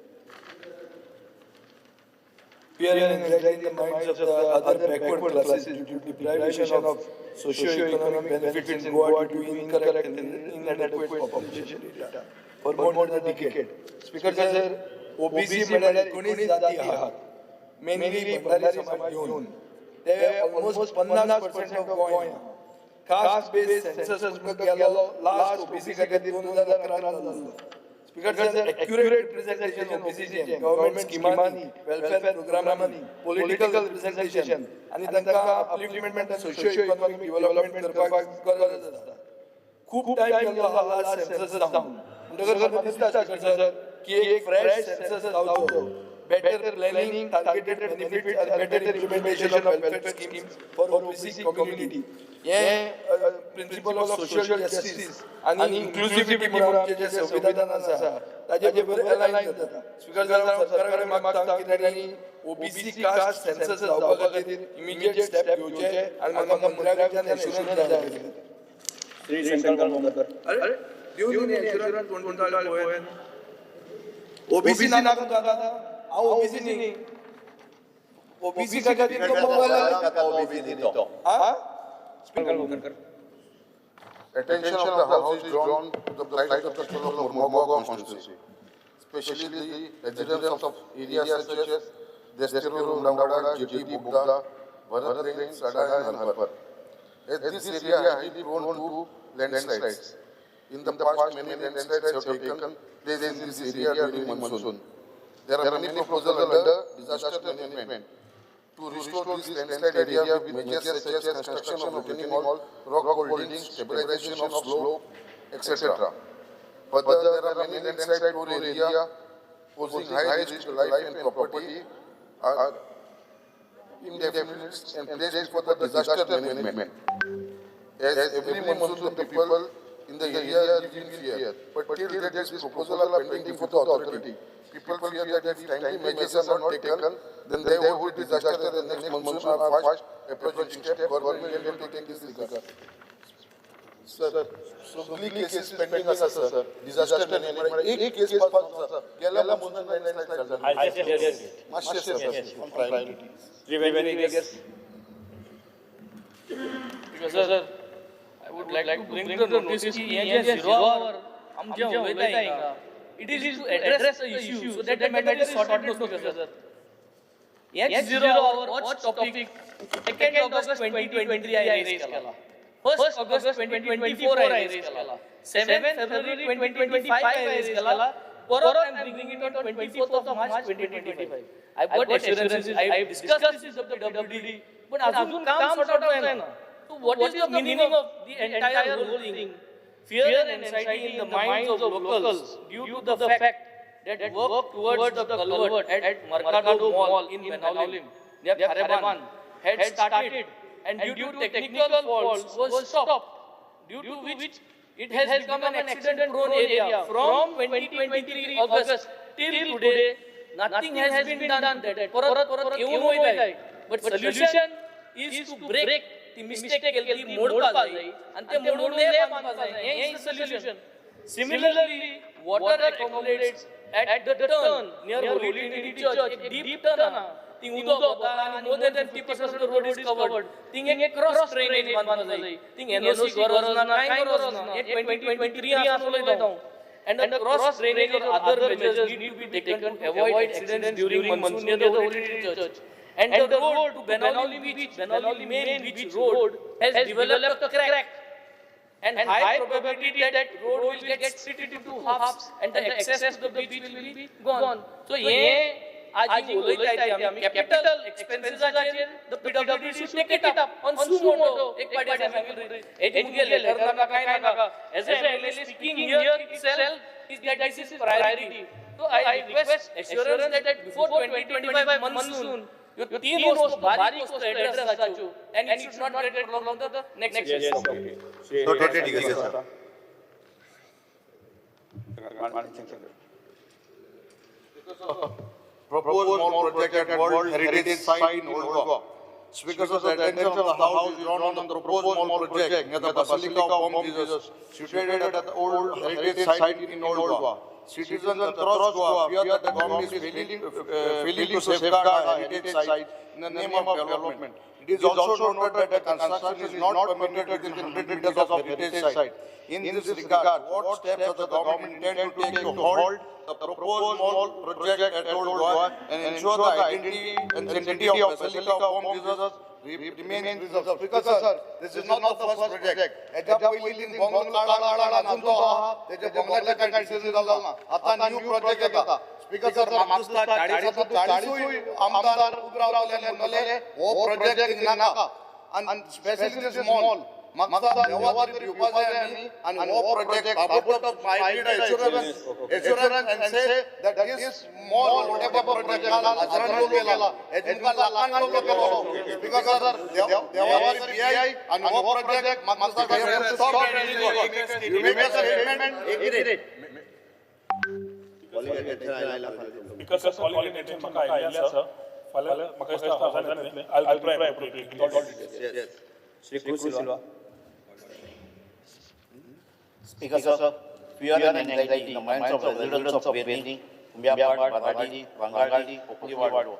Speaker 7: Fear and anxiety in the minds of the other backward classes due to deprivation of socio-economic benefits in Goa due to incorrect and inadequate population data for more than a decade. Speaker sir, OBC म्हळ्यार 19 जाती आहात, mainly Bhandari समाज घेवन ते almost 50% of Goem. Caste based census गेलो last OBC खातीर 2011 जाल्लो. Speaker sir, accurate representation ओबीसीचे गव्हर्नमेंट स्किमांनी, वेलफेअर प्रोग्रामांनी, पॉलिटिकल रिप्रेझेंटेशन आनी तांकां अपलिफ्टमेंट आनी सोशियो इकॉनॉमिक डेव्हलपमेंट करपाक गरज आसा. खूब टायम गेल्लो आहा लास्ट सेन्सस जावन. म्हणटकच म्हाका दिसता, स्पीकर सर, की एक फ्रेश सेन्सस जावचो, better planning, targeted benefits and better implementation of welfare schemes for OBC community. हे प्रिन्सिपल ऑफ सोशल जस्टीस आनी इन्क्लुसिविटी म्हणून आमचें जें संविधान आसा ताजे बरोबर अलायन जाता. स्पीकर सर, हांव सरकारा कडेन मागता की तांणी ओबीसी कास्ट सेन्सस जावपा खातीर इमिजिएट स्टेप घेवचे आनी म्हाका मंत्र्या कडल्यान एश्युरन्स जाय.
Speaker 4: श्री शंकर गावकर.
Speaker 7: अरे, दिवन न्ही एश्युरन्स. कोण कोण पळय, ओबीसी ना तुमकां आतां. हांव ओबीसी न्ही. ओबीसी खातीर तो मोबायल.
Speaker 3: ओबीसी तो.
Speaker 7: हा.
Speaker 4: Shankar Gavkar.
Speaker 11: Attention of the House is drawn to the plight of the people of Mormugao constituency, especially the residents of areas such as Destero, Rungawada, Jetty, Bugda, Bharat Range, Sada and Harper. As this area highly prone to landslides. In the past, many landslides have taken place in this area during monsoon. There are many proposals under disaster management to restore this landslide area with measures such as construction of retaining wall, rock holdings, stabilization of slope, etc. Further, there are many landslide prone area posing high risk to life and property are indefinite and placed for the disaster management. As every monsoon, the people in the area live in fear. But till date, this proposal are pending for the authority. People fear that if timely measures are not taken, then there will be disaster and the next monsoon are fast approaching step. Government intend to take this regard. Sir, सगळी cases pending आसा sir. Disaster management एक केस पासून आसा. गेल्या monsoon landslide झाली. मातशें sir, on priority.
Speaker 10: Because, sir, I would like to bring to the notice की हे जे zero hour आम जे उलयता हिंगा, it is to address the issue so that the matter is sorted no, sir. हेच zero hour होच topic 2nd August 2023 I raise केला. 1st August 2024 I raise केला. 7th February 2025 I raise केला. परत I am bringing it on 24th of March 2025. I got assurances, I discussed this with the PWD, पण अजून काम sort out जायना. So what is the meaning of the entire whole thing? Fear and anxiety in the minds of locals due to the fact that work towards the culvert at Mercado Mall in Benaulim near Khareban had started and due to technical faults was stopped, due to which it has become an accident prone area. From 2023 August till today, nothing has been done. That परत परत येऊन वयताय, but solution is to break ती mistake केली ती मोडपा जाय आनी ते मोडून लेप बांदपा जाय. हें solution. Similarly, water accumulates at the turn near Holy Trinity Church. एक deep turn आहा, थिंग उदक वता आनी more than 50% of the road is covered. Thing एक क्रॉस ड्रेनेज बांदपा जाय. थिंग एनओसी गरज ना, कांय गरज ना. हे 2023 आसा उलयता हांव. And a cross drainage or other measures need to be taken to avoid accidents during monsoon near the Holy Trinity Church. And the road to Benaulim Beach, Benaulim main beach road has developed a crack. And high probability that road will get split into two halves and the access to the beach will be gone. So हे आज उलयता आमी capital एक्सपेन्सेसाचेर the PWD should take it up on suo motu. एक पाटी सांगितलं हेजे मुगे letter नाका काय नाका. As a MLA speaking here itself is that this is priority. So I request assurance that before 2025 monsoon ह्यो तीन वस्तू बारीक वस्तू address जाच्यो and it should not get prolonged to the next session.
Speaker 11: Noted, sir. Proposed mall project at World Heritage Site in Old Goa. Speaker, sir, the attention of the House is drawn on the proposed mall project near the Basilica of Bom Jesus, situated at the Old Heritage Site in Old Goa. Citizens across Goa fear that the government is failing to safeguard our heritage site in the name of development. It is also noted that the construction is not permitted within 100 meters of heritage site. In this regard, what steps does the government intend to take to halt the proposed mall project at Old Goa and ensure the identity and sanctity of Basilica of Bom Jesus remains preserved? Because sir, this is not the first project. हेच्या पयलीं bungalow काडला काडला अजून तो आहा, तेजे बंगल्याचे कांय decision जालो ना. आतां न्यू प्रोजेक्ट येता. स्पीकर सर, म्हाका दिसता 40चाळीसूय आमदार उबे रावले आनी म्हणटले हो प्रोजेक्ट नाका आनी स्पेशली this mall. म्हाका देवा तरी भिवपा जाय आमी आनी हो प्रोजेक्ट ताबडतोब I need assurance and say that this mall, whatever project हजारांनी लोक गेला, हेजे मुखार लाखांनी लोक गेलो. स्पीकर सर, देवा तरी भियाय आनी हो प्रोजेक्ट म्हाका दिसता stop. You make a statement.
Speaker 9: एक minute.
Speaker 12: Because sir, calling attention म्हाका आयिल्लें आसा. फाल्यां म्हाका दिसता हांव येतलें. I will reply appropriately. All details.
Speaker 9: Yes. Shri Cruz Silva. Speaker, sir, fear and anxiety in the minds of residents of Verni, Kumbiapad, Baradi, Vangaldi, Kokoliwado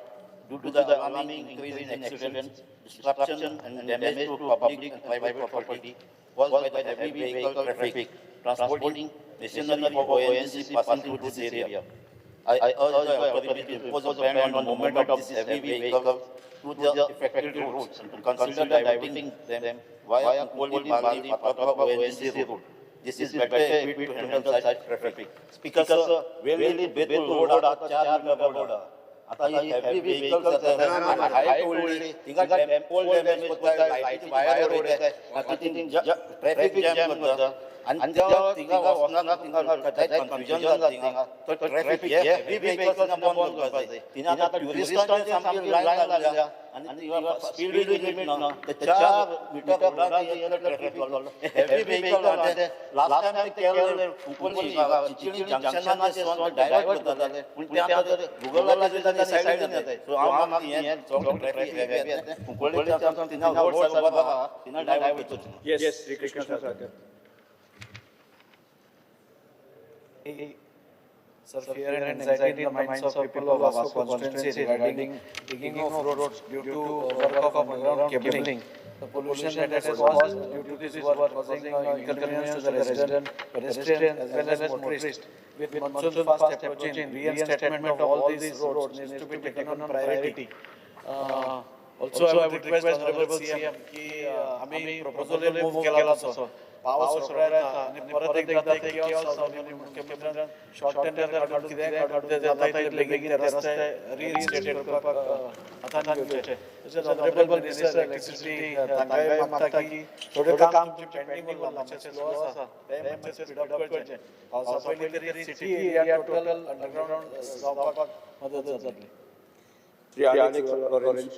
Speaker 9: due to the alarming increase in accidents, disruption and damage to public and private property caused by the heavy vehicle traffic transporting machinery for ONGC passing through this area. I urge the authority to impose a ban on movement of these heavy vehicles to the affected routes and to consider diverting them via Koli, Bali, Patapa, ONGC route. This is better equipped to handle such traffic. Speaker, sir, Velli Betul road आता 4 road आता ही heavy vehicles हाय toll थिंगा poll damage करता, लायटीची wire उडयता, मागीर ती traffic jam करता. आनी त्या थिंगा वचना, थिंगा कन्फ्युजन जाता. थिंगा तो ट्रॅफिक, हेवी व्हेकल्स थिंगा बंद करपाक जाय. थिंगा आतां ट्युरिस्टांचे सामकी लायन लागल्या आनी स्पीड लिमीट ना. ते 4 मिटर ट्रॅफिक, हेवी व्हेकल. ते लास्ट टायम ते केल्ले कुंकळ्ळी चिंचणी जंक्शनाचे डायवर्ट करताले, पूण ते आतां गुगलाचेर तांचे सायडीन येताय. सो हांव मागता, हें सगळें ट्रॅफिक हेवी येता कुंकळ्ळी, थिंगा रोड सारको आहा, थिंगा डायवर्ट करचें.
Speaker 4: Yes, Shri Krishna Salkar.
Speaker 13: Sir, fear and anxiety in the minds of people of Vasco constituency regarding digging of roads due to work of underground cabling. The pollution that has caused due to this work causing inconvenience to the resident, pedestrians as well as motorists. With monsoon fast approaching, reinstatement of all these roads needs to be taken on priority. Also, I would request Honorable CM की आमी proposal move केला तसो पावस रोखडो येता आनी परत एकदा ते chaos जावन आनी मुख्यमंत्र्यान शॉर्ट टेंडर काडून कितेंय काडून ते जाता तितले बेगीन ते रस्ते रिइन्स्टेट करपाक हातान घेवचे. तशेंच ऑनरेबल मिनिस्टर इलेक्ट्रिसिटी तांकांय मागता की थोडें काम तुमचें पेंडींग उरलां, मातशें स्लो आसा, तें मातशें स्पीड अप करचें. पावसा पयलीं तरी सिटी एरिया टोटल अंडरग्राउंड जावपाक मदत जातली.
Speaker 4: Shri Alex Lawrence.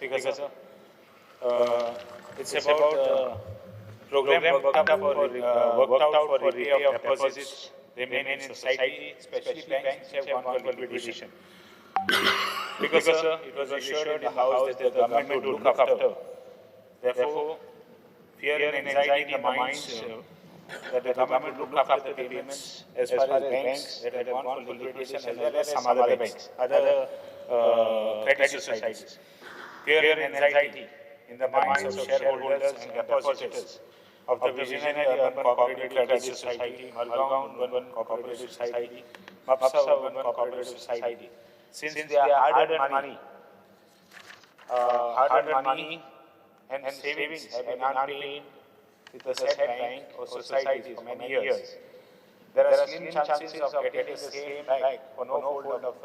Speaker 14: Speaker sir, it's about program worked out for repay of deposits remain in society, especially banks which have gone for liquidation. Speaker sir, it was assured in the House that the government would look after. Therefore, fear and anxiety in the minds that the government would look after the payments as far as banks that have gone for liquidation as well as some other banks, other credit societies. Fear and anxiety in the minds of shareholders and depositors of the Visionary Urban Cooperative Credit Society, Margao Urban Cooperative Society, Mapsa Urban Cooperative Society. Since they are hard-earned money and savings have been unpaid with the said bank or societies for many years. There are slim chances of getting the same back for no fault of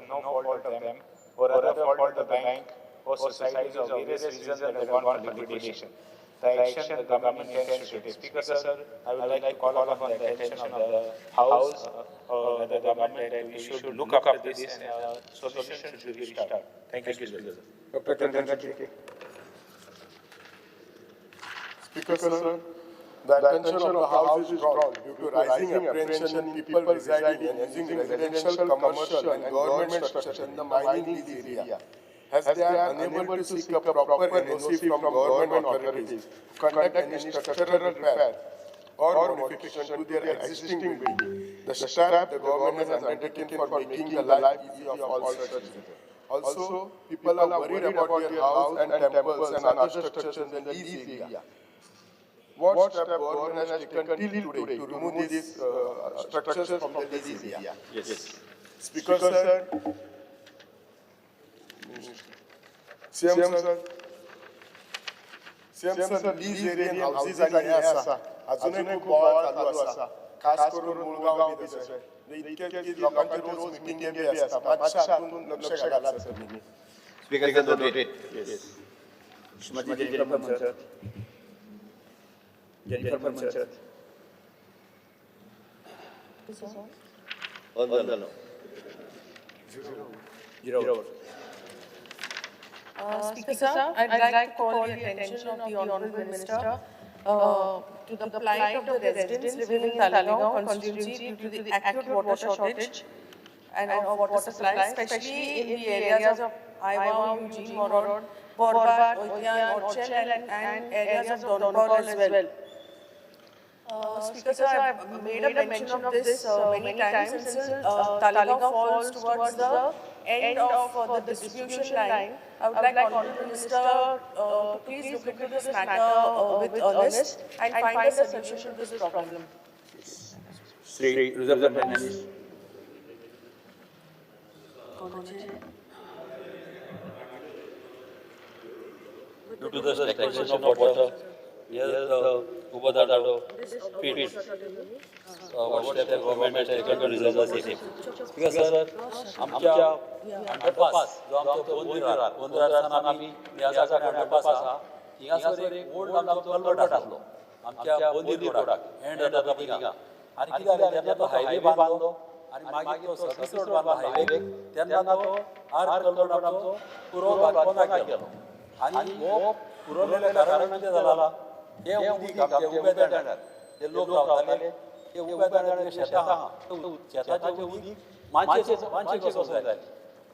Speaker 14: them or other fault of the bank or societies of various reasons that have gone for liquidation. The action the government intends to take. Speaker sir, I would like to call upon the attention of the House or the government that we should look up to this and solution should be reached out. Thank you, Speaker sir.
Speaker 4: Doctor Chandrakant Shetye.
Speaker 11: Speaker sir, the attention of the House is drawn due to rising apprehension in people residing and using residential, commercial and government structures in the mining lease area, as they are unable to seek a proper NOC from government authorities to conduct any structural repair or modification to their existing building. The step the government has undertaken for making the life easy of all such citizens. Also, people are worried about their house and temples and other structures in the lease area. What step government has taken till today to remove these structures from the lease area?
Speaker 4: Yes.
Speaker 11: Speaker sir, CM sir, CM sir, lease area houses आणि हे आसा, अजूनय खूप बोवाळ चालू आसा, खास करून मुळगांव बी तशें. इतके की लोकांचे रोज मिटिंगे बी आसता. मातशें हातून लक्ष घालात सर तुमी.
Speaker 4: Speaker sir, noted. Yes. Shrimati Jennifer Monserrate. Jennifer Monserrate.
Speaker 9: On the law.
Speaker 4: Zero.
Speaker 15: Speaker sir, I'd like to call the attention of the Honorable Minister to the plight of the residents living in Taleigao constituency due to the acute water shortage and of water supply, especially in the areas of Aivao, Eugene, Morod, Borba, Oitian, Orchel and areas of Dona Paula as well. Speaker sir, I've made a mention of this many times since Taleigao falls towards the end of the distribution line. I would like Honorable Minister to please look into this matter with earnest and find a solution to this problem.
Speaker 4: Shri Rosabel Fernandes. Due to the stagnation of water
Speaker 16: near the Gobardado field. What step the government has taken to resolve the same? Speaker sir, आमच्या underpass जो आमचो बोंदिरार बोंदिरार आमी नियाजा कडेन underpass आसा, थिंगासर एक old आमचो culvert आसलो आमच्या बोंदीर रोडाक एंड जाता पळय थिंगा. आनी कितें जालें, जेन्ना तो हायवे बांदलो आनी मागीर तो सर्वीस रोड बांदलो हायवेक, तेन्ना तो आर कलवर्ट आमचो पुरो बांदपाक गेलो. आनी हो पुरवलेल्या कारणान कितें जाला, हे उदीक आमचे उबे दांड्यार जे लोक रावताले ते उब्या दांड्यार शेतां आहा, शेताचें उदीक मानशे मानशे कसो जालें,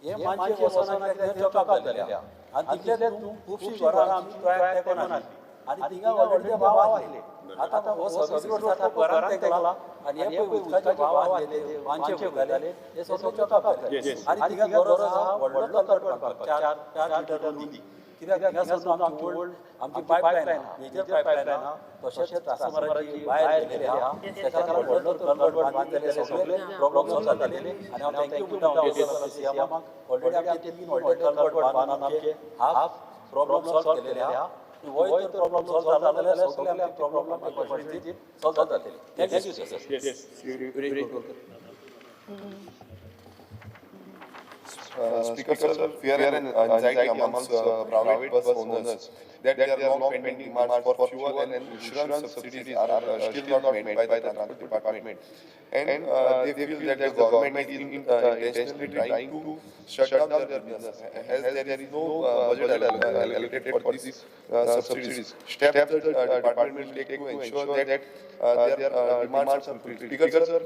Speaker 16: हे मानशे वचोन तें चोकअप जालेलें आहा. आनी तितलेंच न्हू, खुबशीं घरां आमची तोयाक तेंकोन आसली आनी थिंगा ऑलरेडी ते भाव आसले. आतां हो सर्वीस रोड सारको घरान तेंकला आनी हे पळय उदकाचे भाव आसलेले मानशे वयताले, हे सगळे चोकअप जाले. आनी थिंगा गरज आहा व्हडलो कलवर्ट बांदपाक, 4 मिटर उदीक, कित्याक हांगासर आमची ओल्ड आमची पायपलायन आहा, मेजर पायपलायन आहा, तशेंच ट्रान्सफॉर्मराची वायर गेलेली आहा, ताका लागून व्हडलो कलवर्ट बांदले जाल्यार सगळे प्रॉब्लम सॉल्व जातले. आनी हांव thank you म्हणटा सीएमाक, ऑलरेडी आमचे 3 व्हडले कलवर्ट बांदून आमचे हाफ प्रॉब्लम सॉल्व केलेले आहा. होय तर प्रॉब्लम सॉल्व जाला जाल्यार सगळे आमचे प्रॉब्लम आमचे सॉल्व जातले. Thank you sir.
Speaker 6: Speaker sir, fear and anxiety amongst private bus owners that their long pending demands for fuel and insurance subsidies are still not met by the transport department, and they feel that the government is intentionally trying to shut down their business as there is no budget allocated for these subsidies. Steps the department will take to ensure that their demands are fulfilled. Speaker sir,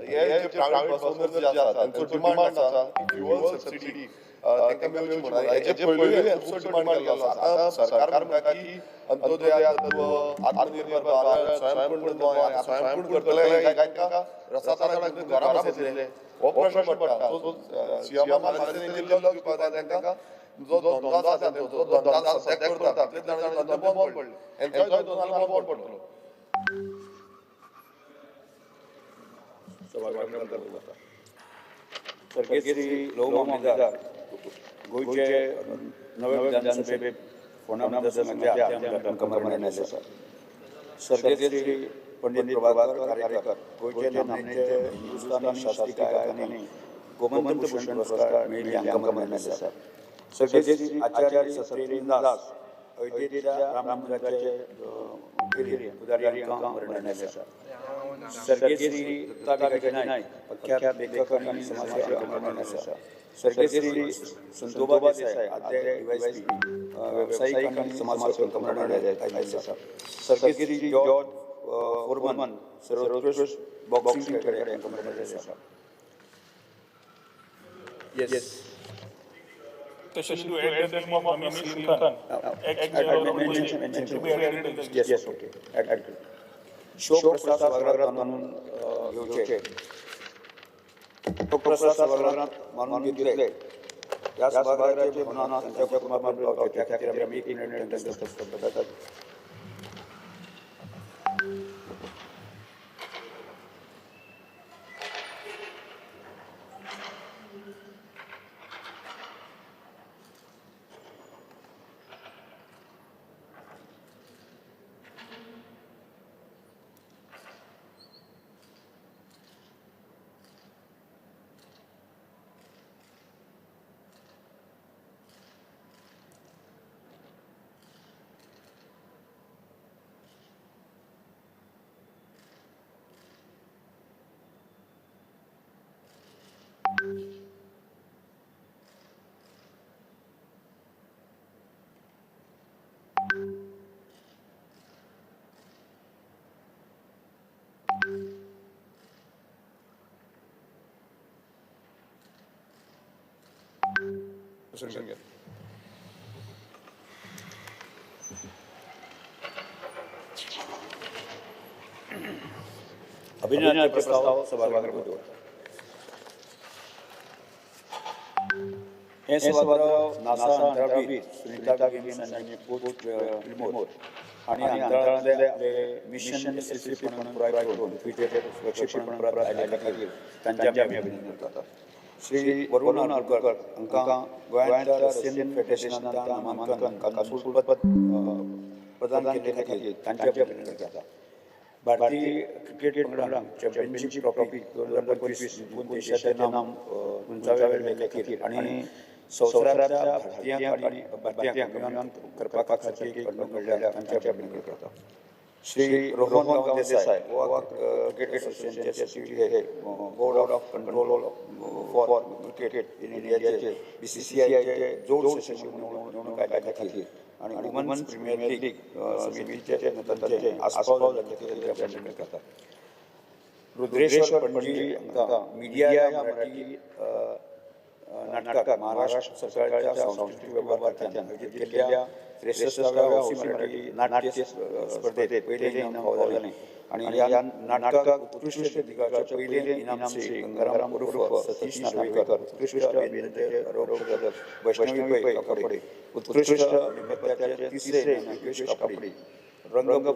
Speaker 6: हे जे private bus owners जे आसा तांचो demand आसा की fuel subsidy तांकां मेळची म्हणून. हेजे पयलूय खुबसो डिमांड केल्लो आसा. आतां सरकार म्हणटा की अंत्योदय तत्व, आत्मनिर्भर भारत, स्वयंपूर्ण गोंय, स्वयंपूर्ण करतले काय तांकां रसातळाक घरा बसयतले, हो प्रश्न पडटा. सो सीएमान दिल्लो दिवपाक जाय तांकां, जो धंदो आसा तांचो, जो धंदो सद्याक करता तितले जाणांचे धंदे बंद पडले, हेंचोय धंदो जाल्यार बंद पडटलो.
Speaker 4: सर्गेस्त लहू मामलेदार गोंयचे नवे विधानसभेत फोंडा मतदारसंघाचे आदले आमदार तांकां मरण आयिल्लें आसा. सर्गेस्त पंडित प्रभाकर कारेकर गोंयचे नामनेचे हिंदुस्थानी शास्त्रीय गायक आनी गोमंत भूषण पुरस्कार मेळिल्ले हांकां मरण आयिल्लें आसा. सर्गेस्त आचार्य सत्येंद्र दास अयोध्येच्या राम मंदिराचे मुखेली पुजारी हांकां मरण आयिल्लें आसा. सर्गेस्त दत्ता भिकाजी नायक प्रख्यात लेखक आनी समाजसेवक हांकां मरण आयिल्लें आसा. सर्गेस्त संतोबा देसाय आदले डीवायएसपी वेवसायीक आनी समाजसेवक हांकां मरण आयिल्लें आसा. सर्गेस्त जॉर्ज फोरमन सर्वोत्कृश्ट बॉक्सिंग खेळगडे हांकां मरण आयिल्लें आसा. Yes.
Speaker 12: Session to add the name of Ramesh Khan, ex-mayor of Panaji, to be added in the list.
Speaker 4: Yes, okay. Add. शोक प्रस्ताव सभागृहात मानून घेवचे. शोक प्रस्ताव सभागृहात मानून घेतले त्या सभागृहाचे भावना तांच्या कुटुंबापर्यंत पावचे त्या खातीर आमी एक मिनिट तांकां करतात. अभिनंदन प्रस्ताव सभागृहात दवरता. हे सभागृह नासा अंतराळवीर सुनीता विल्यम्स आनी कोच विल्मोर हांणी अंतराळांतले आपले मिशन यशस्वीपणान पुराय करून पृथ्वीचेर सुरक्षीतपणान परत आयिल्ल्या खातीर तांचें आमी अभिनंदन करतात. श्री वरुण आर्लकर हांकां गोंयांतल्या रशियन फेडरेशनांतल्या नामांकन कन्सूल पद प्रदान केल्ले खातीर तांचे अभिनंदन करता. भारतीय क्रिकेट पंगडान चॅम्पियनशीप ट्रॉफी 2025 जिखून देशाचें नाम उंचावेर व्हेल्ले खातीर आनी संवसारांतल्या भारतीयांक आनी भारतीयांक अभिमान करपा सारकी एक घडणूक घडल्या, तांचें अभिनंदन करता. श्री रोहन गांव देसाय, गोवा क्रिकेट असोसिएशनचे सचिव, हे Board of Control for Cricket in इंडियाचे, बीसीसीआयचे जोड सचिव म्हणून निवडणूक आयिल्ल्या खातीर आनी वुमन्स प्रिमियर लीग समितीचे तांचे आस्पाव जाल्ले खातीर अभिनंदन करता. रुद्रेश्वर, पणजी हांकां मिडिया ह्या मराठी नाटकाक महाराष्ट्र सरकारच्या सांस्कृतीक वेव्हार खात्यान आयोजीत केल्ल्या 63व्या हौसी मराठी नाट्य स्पर्धेत पयलें इनाम फावो जालें आनी ह्या नाटकाक उत्कृश्ट दिगाचे पयलें इनाम श्री गंगाराम उर्फ सतीश नार्वेकर, उत्कृश्ट अभिनेत्याचे रौप्य पदक वैष्णवी पै कापडे, उत्कृश्ट नेपथ्याचे तिसरें इनाम योगेश कापडे, रंग